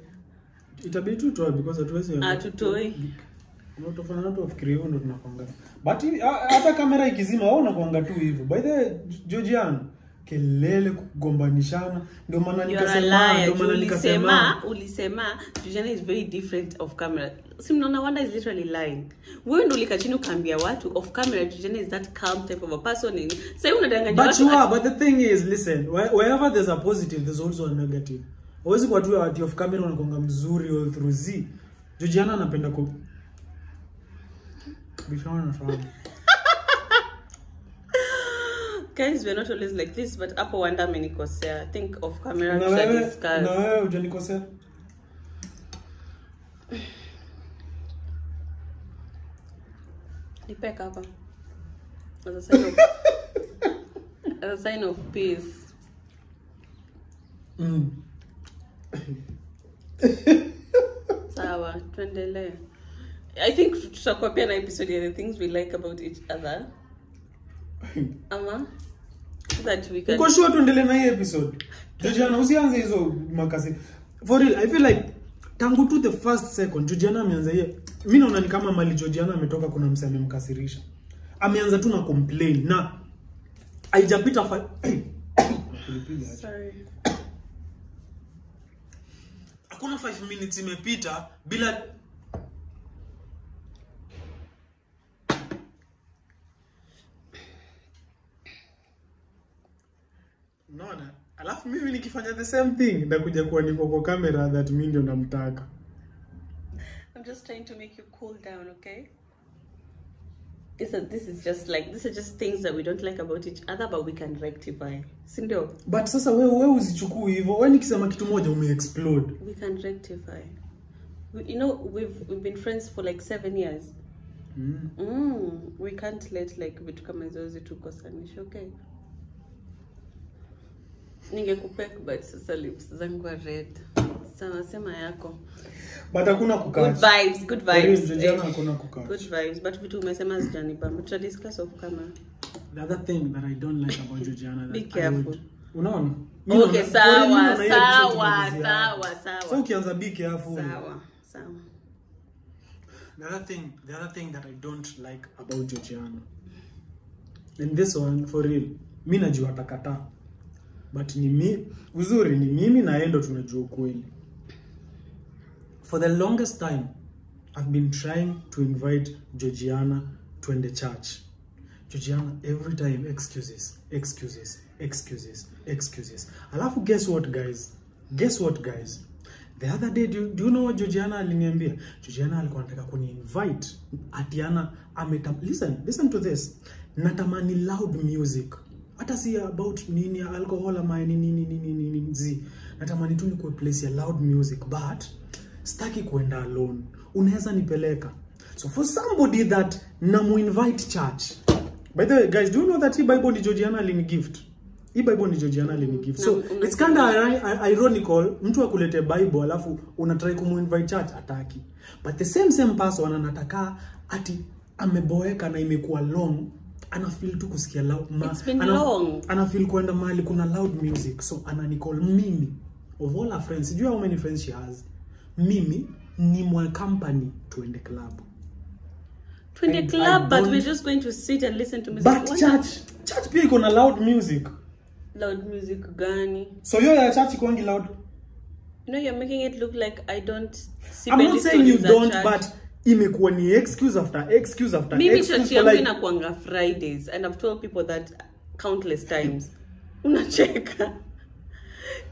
Itabidi tutoe because hatuwezi. Tutoe. Unatofana watu wafikirie hivyo ndo tunakuanga. But hata kamera ikizima wao unakuanga tu hivyo. By the way, Georgiana, kelele kugombanishana ndio maana nikasema ulisema Georgiana is very different off camera. Si mnaona Wanda is literally lying. Wewe ndio ulika chini ukaambia watu off camera Georgiana is that calm type of a person. Sasa unadanganya watu. But you are, but the thing is, listen, wherever there's a positive there's also a negative. Huwezi kwa tu ati off camera unakuanga mzuri all through z. Georgiana anapenda ku bishana sana. Guys, we're not always like this, but hapo Wanda amenikosea. I think off camera Na tuta wewe, discuss. na wewe hujanikosea. Nipeka hapa. As a sign of, as a sign of peace. Sawa, tuendelee. I think tutakuwa pia na episode ya the things we like about each other. Ama so that we can. Uko sure tuendelee na hii episode? Georgiana, usianze hizo makasi. For real, I feel like tangu tu the first second Georgiana ameanza hiyo. Mimi naona ni kama mali Georgiana ametoka kuna msee amemkasirisha. Ameanza tu na complain na haijapita Sorry. Hakuna 5 minutes imepita bila Unaona? Alafu mimi nikifanya the same thing ndakuja kuwa niko kwa camera that mimi ndio namtaka. I'm just trying to make you cool down, okay? This is just like, these are just things that we don't like about each other, but we can rectify. Sindio? But sasa wewe usichukui hivyo. Wewe nikisema kitu moja ume explode. We can rectify. You know, we've been friends for like 7 years. We can't let like vitu kama hizo zitukosanishe, okay? Ningekupek but sasa lips zangu are red. Sawa, sema yako. But hakuna kukaa. Good vibes, good vibes. Georgiana, hakuna kukaa. Good vibes, but vitu umesema zijanibamba. Tuta discuss off camera. The other thing that I don't like about Georgiana that Be careful. Unaona? Okay, sawa, sawa, sawa, sawa. So ukianza be careful. Sawa, sawa. The other thing that I don't like about Georgiana. And this one for real, mimi najua atakataa. But ni mi, uzuri ni mimi na yeye ndo tunajua ukweli. For the longest time, I've been trying to invite Georgiana to the church. Georgiana, every time, excuses, excuses, excuses, excuses. Alafu guess what, guys? Guess what, guys? The other day, do you know what Georgiana aliniambia? Georgiana alikuwa anataka kuni-invite. Atiana, listen to this. Natamani loud music. Hata si about nini alcohol ama nini nini nini nini zi. Natamani tu nikuwe place ya loud music, but sitaki kuenda alone. Unaweza nipeleka. So for somebody that namu invite church. By the way, guys, do you know that hii Bible ni Georgiana alini gift? Hii Bible ni Georgiana alini gift. So it's kind of ironical mtu akulete Bible alafu unatry kumu invite church ataki. But the same person anataka ati ameboeka na imekuwa long. Ana feel tu kusikia loud It's been long. Ana feel kuenda mahali kuna loud music. So ananicall mimi of all her friends. Do you know how many friends she has? Mimi ni mwa company tuende club. Tuende club, but we're just going to sit and listen to music. But church pia iko na loud music. Loud music gani? So hiyo ya church iko loud. You know, you're making it look like I don't see. I'm not saying you don't, but imekuwa ni excuse after excuse after mimi excuse. Church yangu inakuanga Fridays and I've told people that countless times. Unacheka.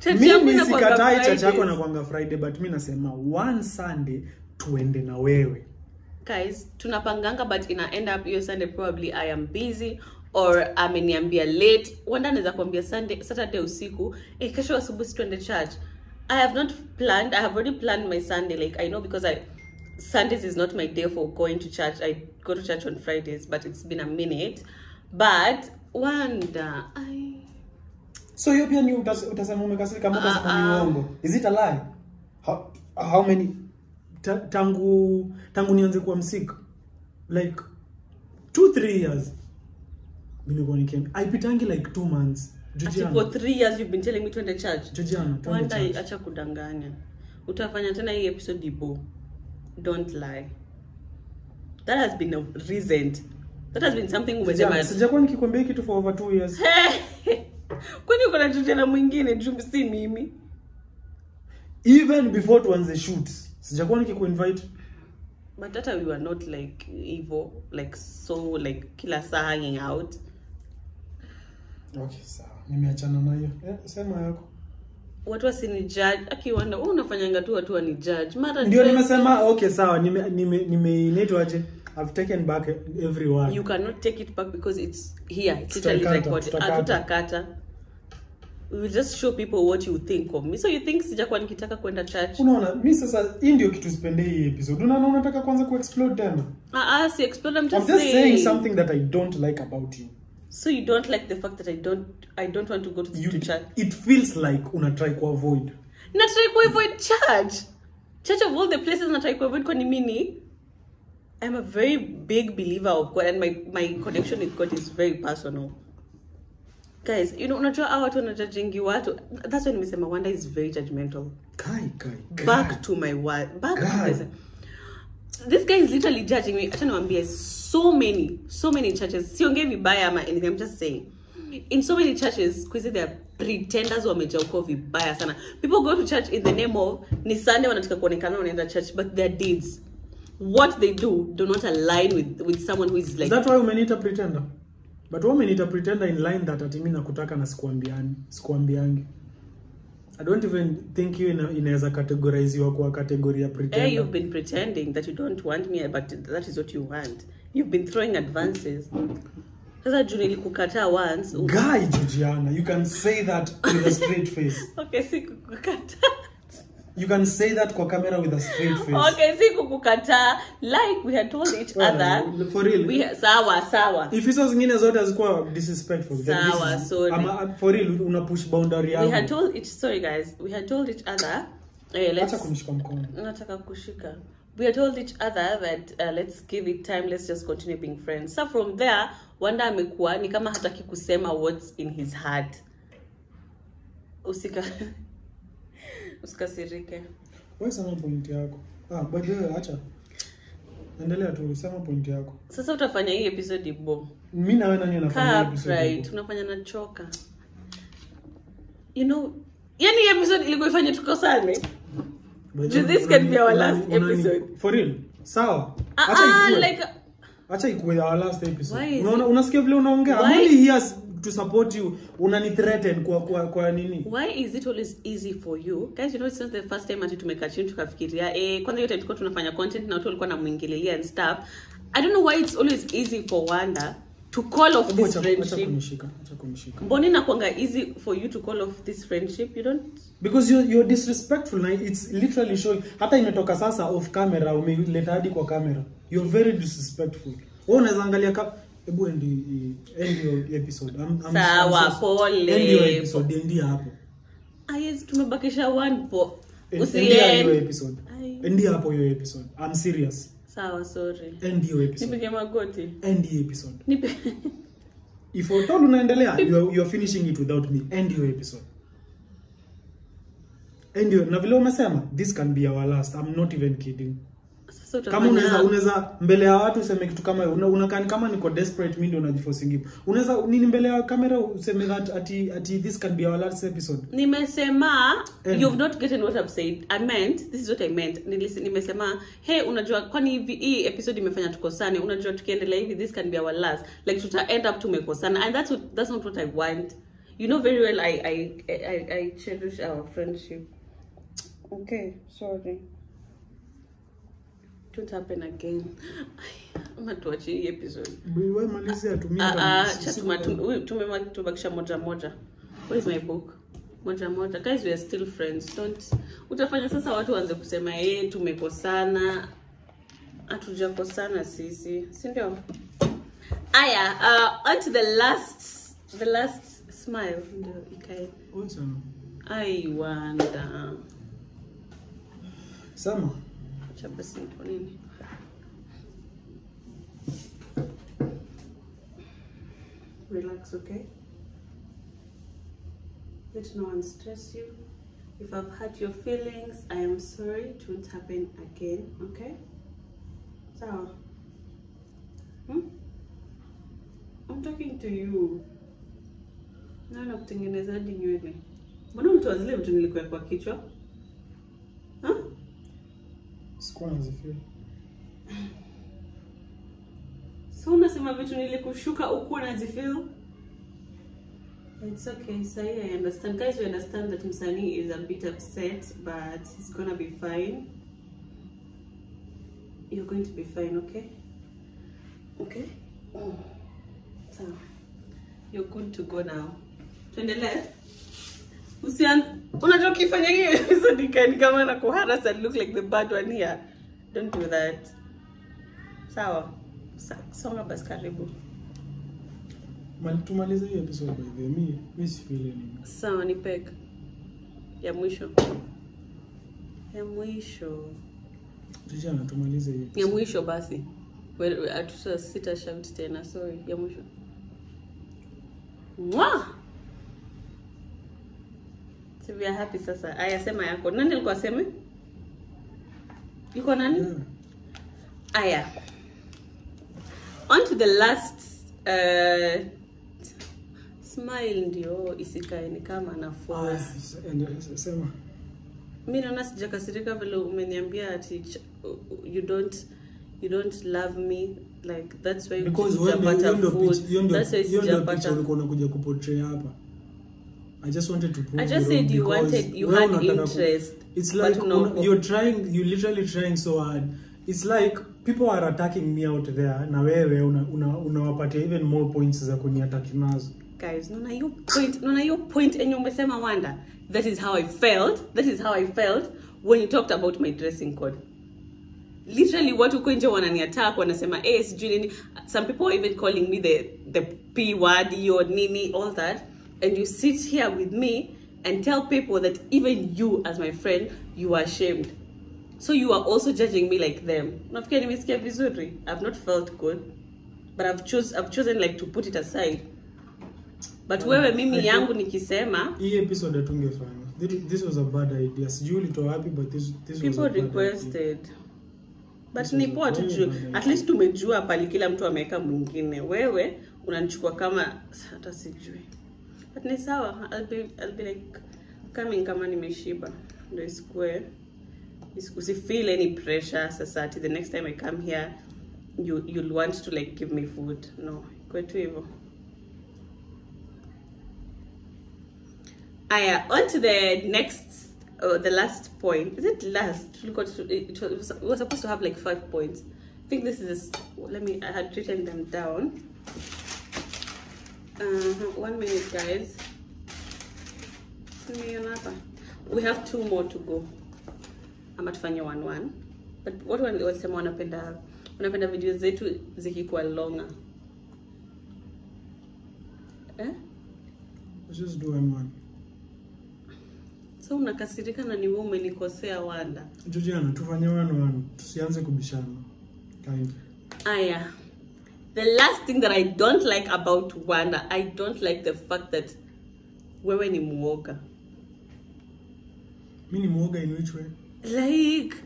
Church yangu inakuanga Fridays. Church yako inakuanga Friday, but mimi nasema one Sunday tuende na wewe. Guys, tunapanganga but ina end up hiyo Sunday probably I am busy or ameniambia late. Wanda anaweza kuambia Sunday, Saturday usiku, kesho asubuhi tuende church. I have not planned. I have already planned my Sunday. Like I know because Sundays is not my day for going to church. I go to church on Fridays, but it's been a minute. But Wanda, So hiyo pia ni utasema umekasirika kama utasema ni uongo. Is it a lie? How many tangu nianze kuwa msik like 2-3 years nimekuwa nikiambia aipitangi like 2 months. Georgiana, for 3 years you've been telling me to the church. Georgiana, Wanda, acha kudanganya. Utafanya tena hii episode ibo. Don't lie. That has been a recent. That has been something umesema. Sijakuwa nikikwambia kitu for over 2 years. Kwani uko na Georgiana mwingine juu si mimi? Even before tuanze shoot, sijakuwa nikikuinvite. But hata we were not like evil, like so like kila saa hanging out. Okay, sawa. Nimeachana na hiyo. Sema yako. Watu wasini judge. Akiwanda, wewe unafanyanga tu watu wani judge. Mara ndio nimesema okay sawa, nime inaitwa aje? I've taken back every word. You cannot take it back because it's here. It's literally recorded. Hatutakata. We will just show people what you think of me. So you think sijakuwa nikitaka kwenda church? Unaona, mimi sasa hii ndio kitu sipende hii episode. Unaona unataka kwanza ku explode tena. Si explode, I'm just saying something that I don't like about you. So you don't like the fact that I don't want to go to church. It feels like una try ku avoid. Na try ku avoid church. Church of all the places na try ku avoid kwa ni mimi. I'm a very big believer of God, and my connection with God is very personal. Guys, you know, unajua hawa watu wanajudgingi watu. That's why nimesema Wanda is very judgmental. Kai. Back to my word. Back to this. This guy is literally judging me. Acha niwaambie, so many churches. Siongei vibaya ama anything, I'm just saying. In so many churches, kwezi there are pretenders wamejaa huko vibaya sana. People go to church in the name of ni Sunday wanataka kuonekana wanaenda church, but their deeds, what they do not align with someone who is like. That's why umeniita pretender. But wewe umeniita pretender in line that ati mimi nakutaka na sikuambiangi. I don't even think you inaweza categorize you kwa category ya pretender. Hey, you've been pretending that you don't want me, but that is what you want. You've been throwing advances. Sasa juu nilikukataa once. Guy Georgiana, you can say that with a straight face. Okay, sikukukataa. You can say that kwa camera with a straight face. Okay, sikukukataa. Like we had told each other. For real. Sawa. If hizo zingine zote hazikuwa disrespectful. Sawa, sorry. For real, una push boundary yangu. We had told each, sorry guys, we had told each other. Acha kunishika mkono. Nataka kushika. We had told each other that let's give it time, let's just continue being friends. So from there, Wanda amekuwa ni kama hataki kusema what's in his heart. Usikasirike. Wewe sema point yako. By the way, acha. Endelea tu, sema point yako. Sasa utafanya hii episode ibo. Mimi na wewe nani anafanya episode? Right, tunafanya na choka. You know, yani episode ilikuwa ifanye tukosane. This can be our last episode. For real. Sawa. Acha ikuwe our last episode. Unaona, unasikia vile unaongea? I'm only here to support you. Unani threaten kwa nini? Why is it always easy for you? Guys, you know it's not the first time ati tumekaa chini tukafikiria kwanza yote tulikuwa tunafanya content na watu walikuwa wanamuingililia and stuff. I don't know why it's always easy for Wanda to call off this friendship. Acha kunishika. Mbona inakuanga easy for you to call off this friendship? You don't, because you're disrespectful. Na it's literally showing. Hata imetoka sasa off camera, umeleta hadi kwa camera. You're very disrespectful. Wewe unaweza angalia Ebu end your episode. Sawa, pole. End your episode, end hapo. Yes, tumebakisha one po. Usiend your episode. End hapo your episode. I'm serious. Sawa, sorry. End your episode. Nipige magoti. End your episode. If at all unaendelea, you are finishing it without me. End your episode. End your, na vile umesema, this can be our last. I'm not even kidding. Kama unaweza mbele ya watu useme kitu kama unakaa kama niko desperate, mimi ndio unajiforcing hivyo. Unaweza nini mbele ya kamera useme that ati this can be our last episode. Nimesema you've not gotten what I've said. I meant, this is what I meant. Nimesema hey, unajua kwani hivi hii episode imefanya tukosane. Unajua tukiendelea hivi this can be our last. Like tuta end up tumekosana, and that's not what I want. You know very well I cherish our friendship. Okay, sorry. Don't happen again. I'm not watching the episode. Wewe malizia tumia. Tumebakisha moja moja. Where is my book? Moja moja. Guys, we are still friends. Don't utafanya sasa watu waanze kusema tumekosana. Hatujakosana sisi. Si ndio? Aya, on to the last smile ndio ikae. Wewe I wonder. Sama. Basi kwa nini? Relax, okay? Let no one stress you. If I've hurt your feelings, I am sorry. It won't happen again, okay? So, I'm talking to you. Na kutengeneza hadi nywele. Mbona mtu zile vitu nilikuwa kwa kichwa? Huh? So unasema vitu nilikushuka huku unazifeel? It's okay, Sai, I understand. Guys, we understand that Msanii is a bit upset, but he's gonna be fine. You're going to be fine, okay? Okay. Oh. Sawa. You're good to go now. Tuendelee. Unajua ukifanya hiyo episode ni kama na kuharass and look like the bad one here. Don't do that. Sawa. Songa basi karibu. Tumalize hiyo episode by the way. Mi sifeel anymore. Sawa, ni peg. Ya mwisho. Ya mwisho. Georgiana, tumalize hiyo. Ya mwisho basi. Well, sita shout tena, sorry. Ya mwisho. Mwah! So we are happy sasa. Aya, sema yako. Nani alikuwa aseme? Yuko nani? Yeah. Aya. On to the last smile ndio isikae ni kama na force. Sema. Mimi naona sijakasirika vile umeniambia ati you don't love me, like that's why because sijapata food. That's why sijapata. Ulikuwa unakuja kuportray hapa. I just wanted to prove. I just said you wanted, you had interest. It's like you're trying, you're literally trying so hard. It's like people are attacking me out there na wewe unawapatia even more points za kuniattack nazo. Guys, naona hiyo point, naona hiyo point enye umesema Wanda. That is how I felt. That is how I felt when you talked about my dressing code. Literally watu huko nje wananiattack, wanasema eh sijui nini. Some people are even calling me the P word, hiyo nini, all that. And you sit here with me and tell people that even you as my friend, you are ashamed. So you are also judging me like them. Nafikiri nimesikia vizuri. I've not felt good, but I've chosen like to put it aside. But wewe mimi yangu nikisema hii episode hatungefanya. This was a bad idea. Sijui ulitoa wapi, but this was people requested. But ni poa tu. At least tumejua pali kila mtu ameweka mwingine. Wewe unanichukua kama hata sijui. But ni sawa. I'll be like coming kama nimeshiba. Ndio square. Usifeel any pressure sasa ati the next time I come here you'll want to like give me food. No, kwetu hivyo. Aya, on to the next, the last point. Is it last? We were supposed to have like 5 points. I think this is, I had written them down. 1 minute, guys. We have 2 more to go. Ama tufanye 1-1. But what walisema wanapenda video zetu zikikuwa longer. Eh? Let's just do 1-1. So unakasirika na ni wewe umenikosea Wanda. Georgiana, tufanye 1-1. Tusianze kubishana. Kindly. Aya. The last thing that I don't like about Wanda, I don't like the fact that wewe ni muoga. Mimi ni muoga in which way? Like,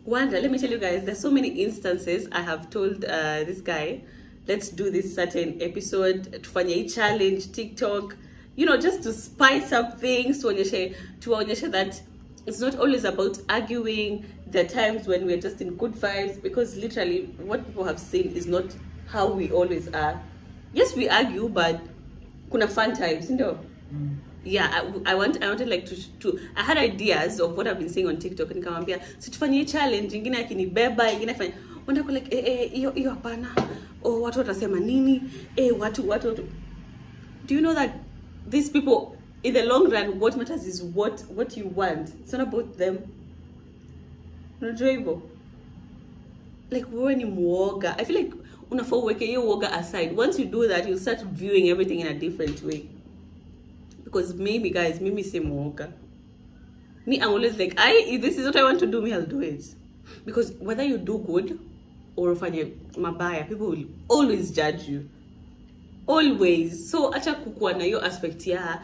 Wanda, let me tell you guys, there's so many instances I have told this guy, let's do this certain episode, tufanye challenge, TikTok, you know, just to spice up things, tuonyeshe that it's not always about arguing. There are times when we're just in good vibes, because literally what people have seen is not how we always are. Yes, we argue, but kuna fun times, you know. Mm. Yeah, I wanted like to I had ideas of what I've been seeing on TikTok, and nikamwambia si tufanye challenge ingine akinibeba ingine afanye. Wanda ko like hiyo hiyo hapana. Oh, watu watasema nini? Watu. Do you know that these people in the long run, what matters is what you want. It's not about them. Unajua hivyo? Like wewe ni muoga. I feel like unafaa uweke hiyo uoga aside. Once you do that, you'll start viewing everything in a different way. Because maybe guys, mimi si muoga. Me, I'm always like, if this is what I want to do, me, I'll do it. Because whether you do good or ufanye mabaya, people will always judge you. Always. So acha kukuwa na hiyo aspect ya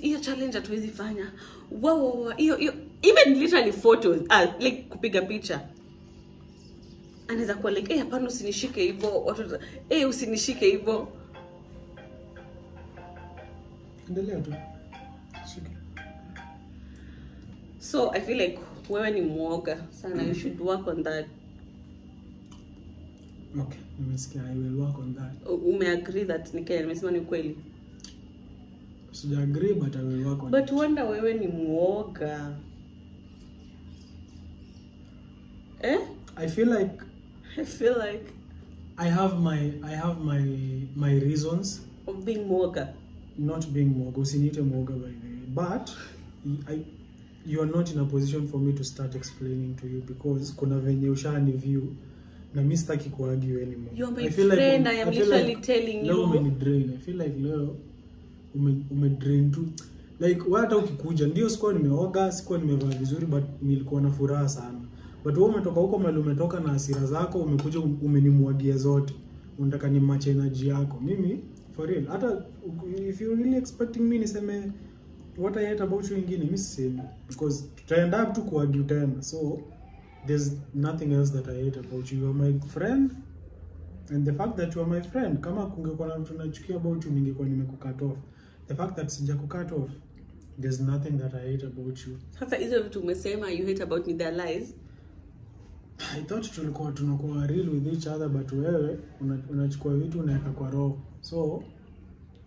hiyo challenge hatuwezi fanya. Wow, hiyo even literally photos, like kupiga picha. Anaweza kuwa like, hapana usinishike hivyo, watu usinishike hivyo. Endelea tu. Shika. So I feel like wewe ni muoga sana. You should work on that. Okay, nimesikia. I will work on that. Ume agree that ni Kenya nimesema ni ukweli? Sija agree, but I will work on but it. But wonder wewe ni muoga. Eh? I feel like I have my reasons of being mwoga. Not being mwoga. Usiniite mwoga by the way. But you are not in a position for me to start explaining to you because kuna venye ushani view na mimi sitaki kuargue anymore. You are my friend. I am literally telling you. Leo umenidrain. I feel like leo umedrain tu. Like wewe hata ukikuja ndio sikuwa nimeoga, sikuwa nimevaa vizuri, but nilikuwa na furaha sana. But wewe umetoka huko mahali umetoka na hasira zako, umekuja umenimwagia zote. Unataka ni match energy yako. Mimi for real, hata if you really expecting me niseme what I hate about you ingine, mimi sisemi because tutaenda up tu kuargue tena. So there's nothing else that I hate about you. You are my friend, and the fact that you are my friend, kama kungekuwa na mtu nachukia about you ningekuwa nimekucut off. The fact that sijakucut off, there's nothing that I hate about you. Sasa hizo vitu umesema you hate about me, they're lies. I thought tulikuwa tunakuwa real with each other, but wewe unachukua vitu unaweka kwa roho. So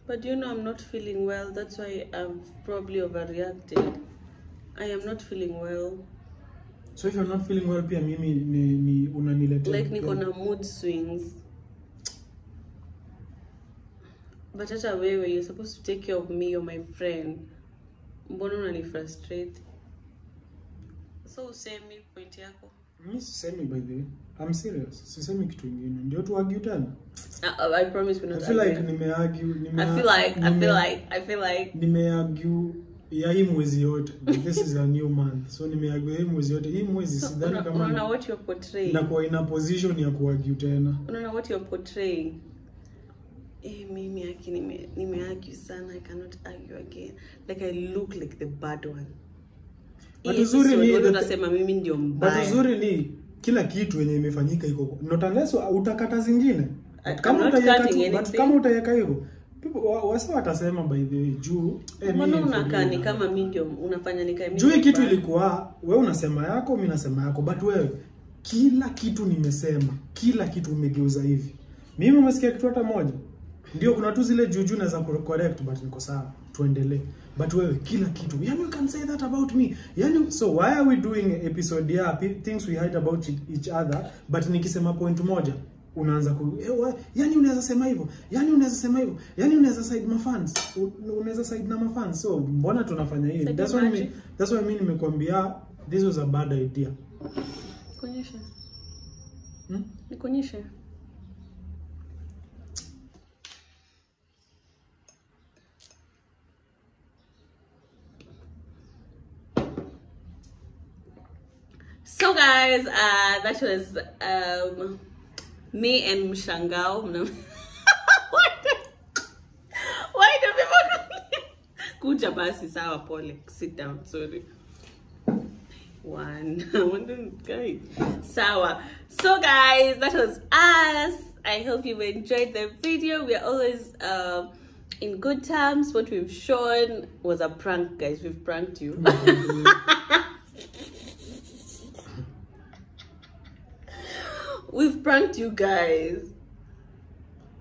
but you know I'm not feeling well, that's why I've probably overreacted. I am not feeling well. So if you're not feeling well pia mimi ni unaniletea like niko na mood swings. But hata wewe you're supposed to take care of me, you're my friend. Mbona unanifrustrate? So usemi point yako. Mimi sisemi by the way. I'm serious. Sisemi kitu kingine. Ndio tu argue tena. I promise we're not I feel arguing. Like nimeargue, I feel like nimeargue ya hii mwezi yote. But this is a new month. So nimeargue hii mwezi yote. Hii mwezi so, sidhani kama unaona what you're portraying. Na kwa ina position ya kuargue tena. Unaona what you're portraying. Mimi aki nimeargue sana. I cannot argue again. Like I look like the bad one. But uzuri ni unasema mimi ndio mbaya. But uzuri ni kila kitu yenye imefanyika iko not unless utakata zingine. Kama utaweka hivyo people wasa watasema by the way juu mbona unakaa ni kama mimi ndio unafanya ni kama mimi. Juu kitu ilikuwa wewe unasema yako, mimi nasema yako, but wewe kila kitu nimesema, kila kitu umegeuza hivi. Mimi umesikia kitu hata moja? Ndio kuna tu zile juju naweza correct, but niko sawa, tuendelee. But wewe kila kitu, yani you can say that about me. Yani so why are we doing episode ya things we hate about each other, but nikisema point moja unaanza ku yani unaweza sema hivyo, yani unaweza sema hivyo, yani unaweza side mafans, unaweza side na mafans. So mbona tunafanya hivi? That's why mimi nimekuambia this was a bad idea. Kuonyesha. Nikuonyeshe. So guys, that was me and Mshangao. Why do people kuja basi sawa pole, sit down, sorry. One guy. Sawa. So guys, that was us. I hope you enjoyed the video. We are always in good terms. What we've shown was a prank, guys. We've pranked you. We've pranked you guys.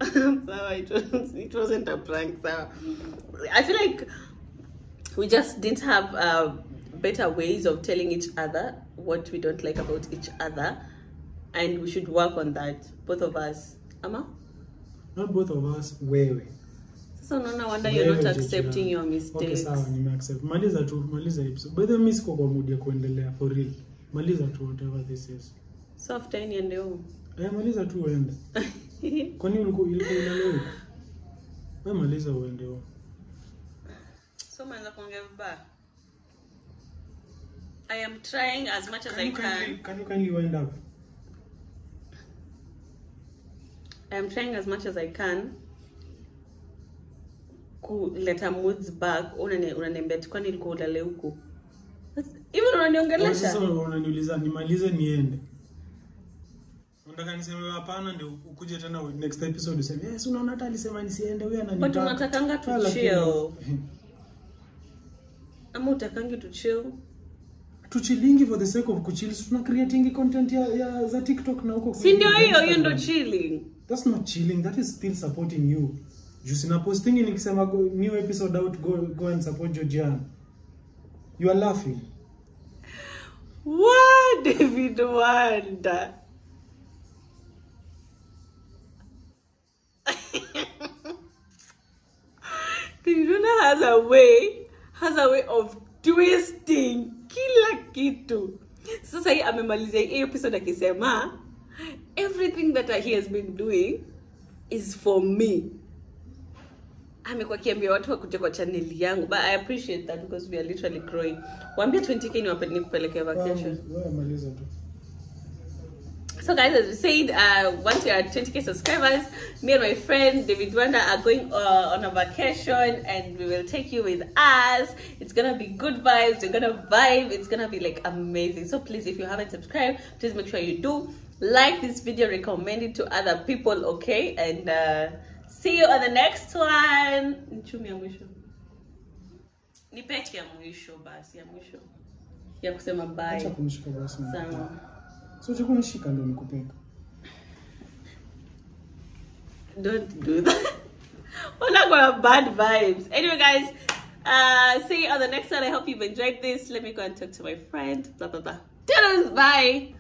So it wasn't a prank. So I feel like we just didn't have better ways of telling each other what we don't like about each other, and we should work on that, both of us. Ama? Not both of us, wewe. So no wonder you're not accepting your mistakes. Okay, sawa, nimeaccept. Maliza tu, maliza episode. By the way, mimi siko kwa mood ya kuendelea for real. Maliza tu whatever this is. So after niende home. Maliza tu uende. Kwani ulikuwa unalewa? Wewe maliza uende home. So maliza kuongea vibaya. I am trying as much as I can. Can you kindly wind up? I am trying as much as I can kuleta moods back. Unaniambia tu kwani nilikuwa ulale huko. Even unaniongelesha. Sasa unaniuliza nimalize niende. Unataka niseme hapana ndio ukuje tena next episode useme yes, unaona hata alisema nisiende wewe ananitaka. But unatakanga tu chill. Ama utakangi tu chill? Tuchillingi for the sake of kuchill. Tuna creating content ya za TikTok na huko. Si ndio hiyo, hiyo ndio chilling. That's not chilling, that is still supporting you. Just na posting nikisema new episode out, go and support Georgiana. You are laughing. What, David Wanda? David Wonder has a way of twisting kila kitu. Sasa hii amemalizia hii episode akisema everything that he has been doing is for me. Amekuwa akiambia watu wakuje kwa channel yangu, but I appreciate that because we are literally growing. Waambie 20K ni nikupeleke vacation. Wewe maliza tu. So guys, as we said, once we are 20K subscribers, me and my friend David Wonder are going on a vacation, and we will take you with us. It's gonna be good vibes. We're gonna vibe. It's gonna be like amazing. So please, if you haven't subscribed, please make sure you do. Like this video, recommend it to other people, okay? And see you on the next one. Nchumi ya mwisho. Nipeke ya mwisho basi, ya mwisho. Ya kusema bye. Acha kunishika basi. Sawa. So acha kunishika ndio nikupeke. Don't do that. We're not gonna bad vibes. Anyway, guys, see you on the next one. I hope you've enjoyed this. Let me go and talk to my friend. Blah blah blah. Toodles, bye.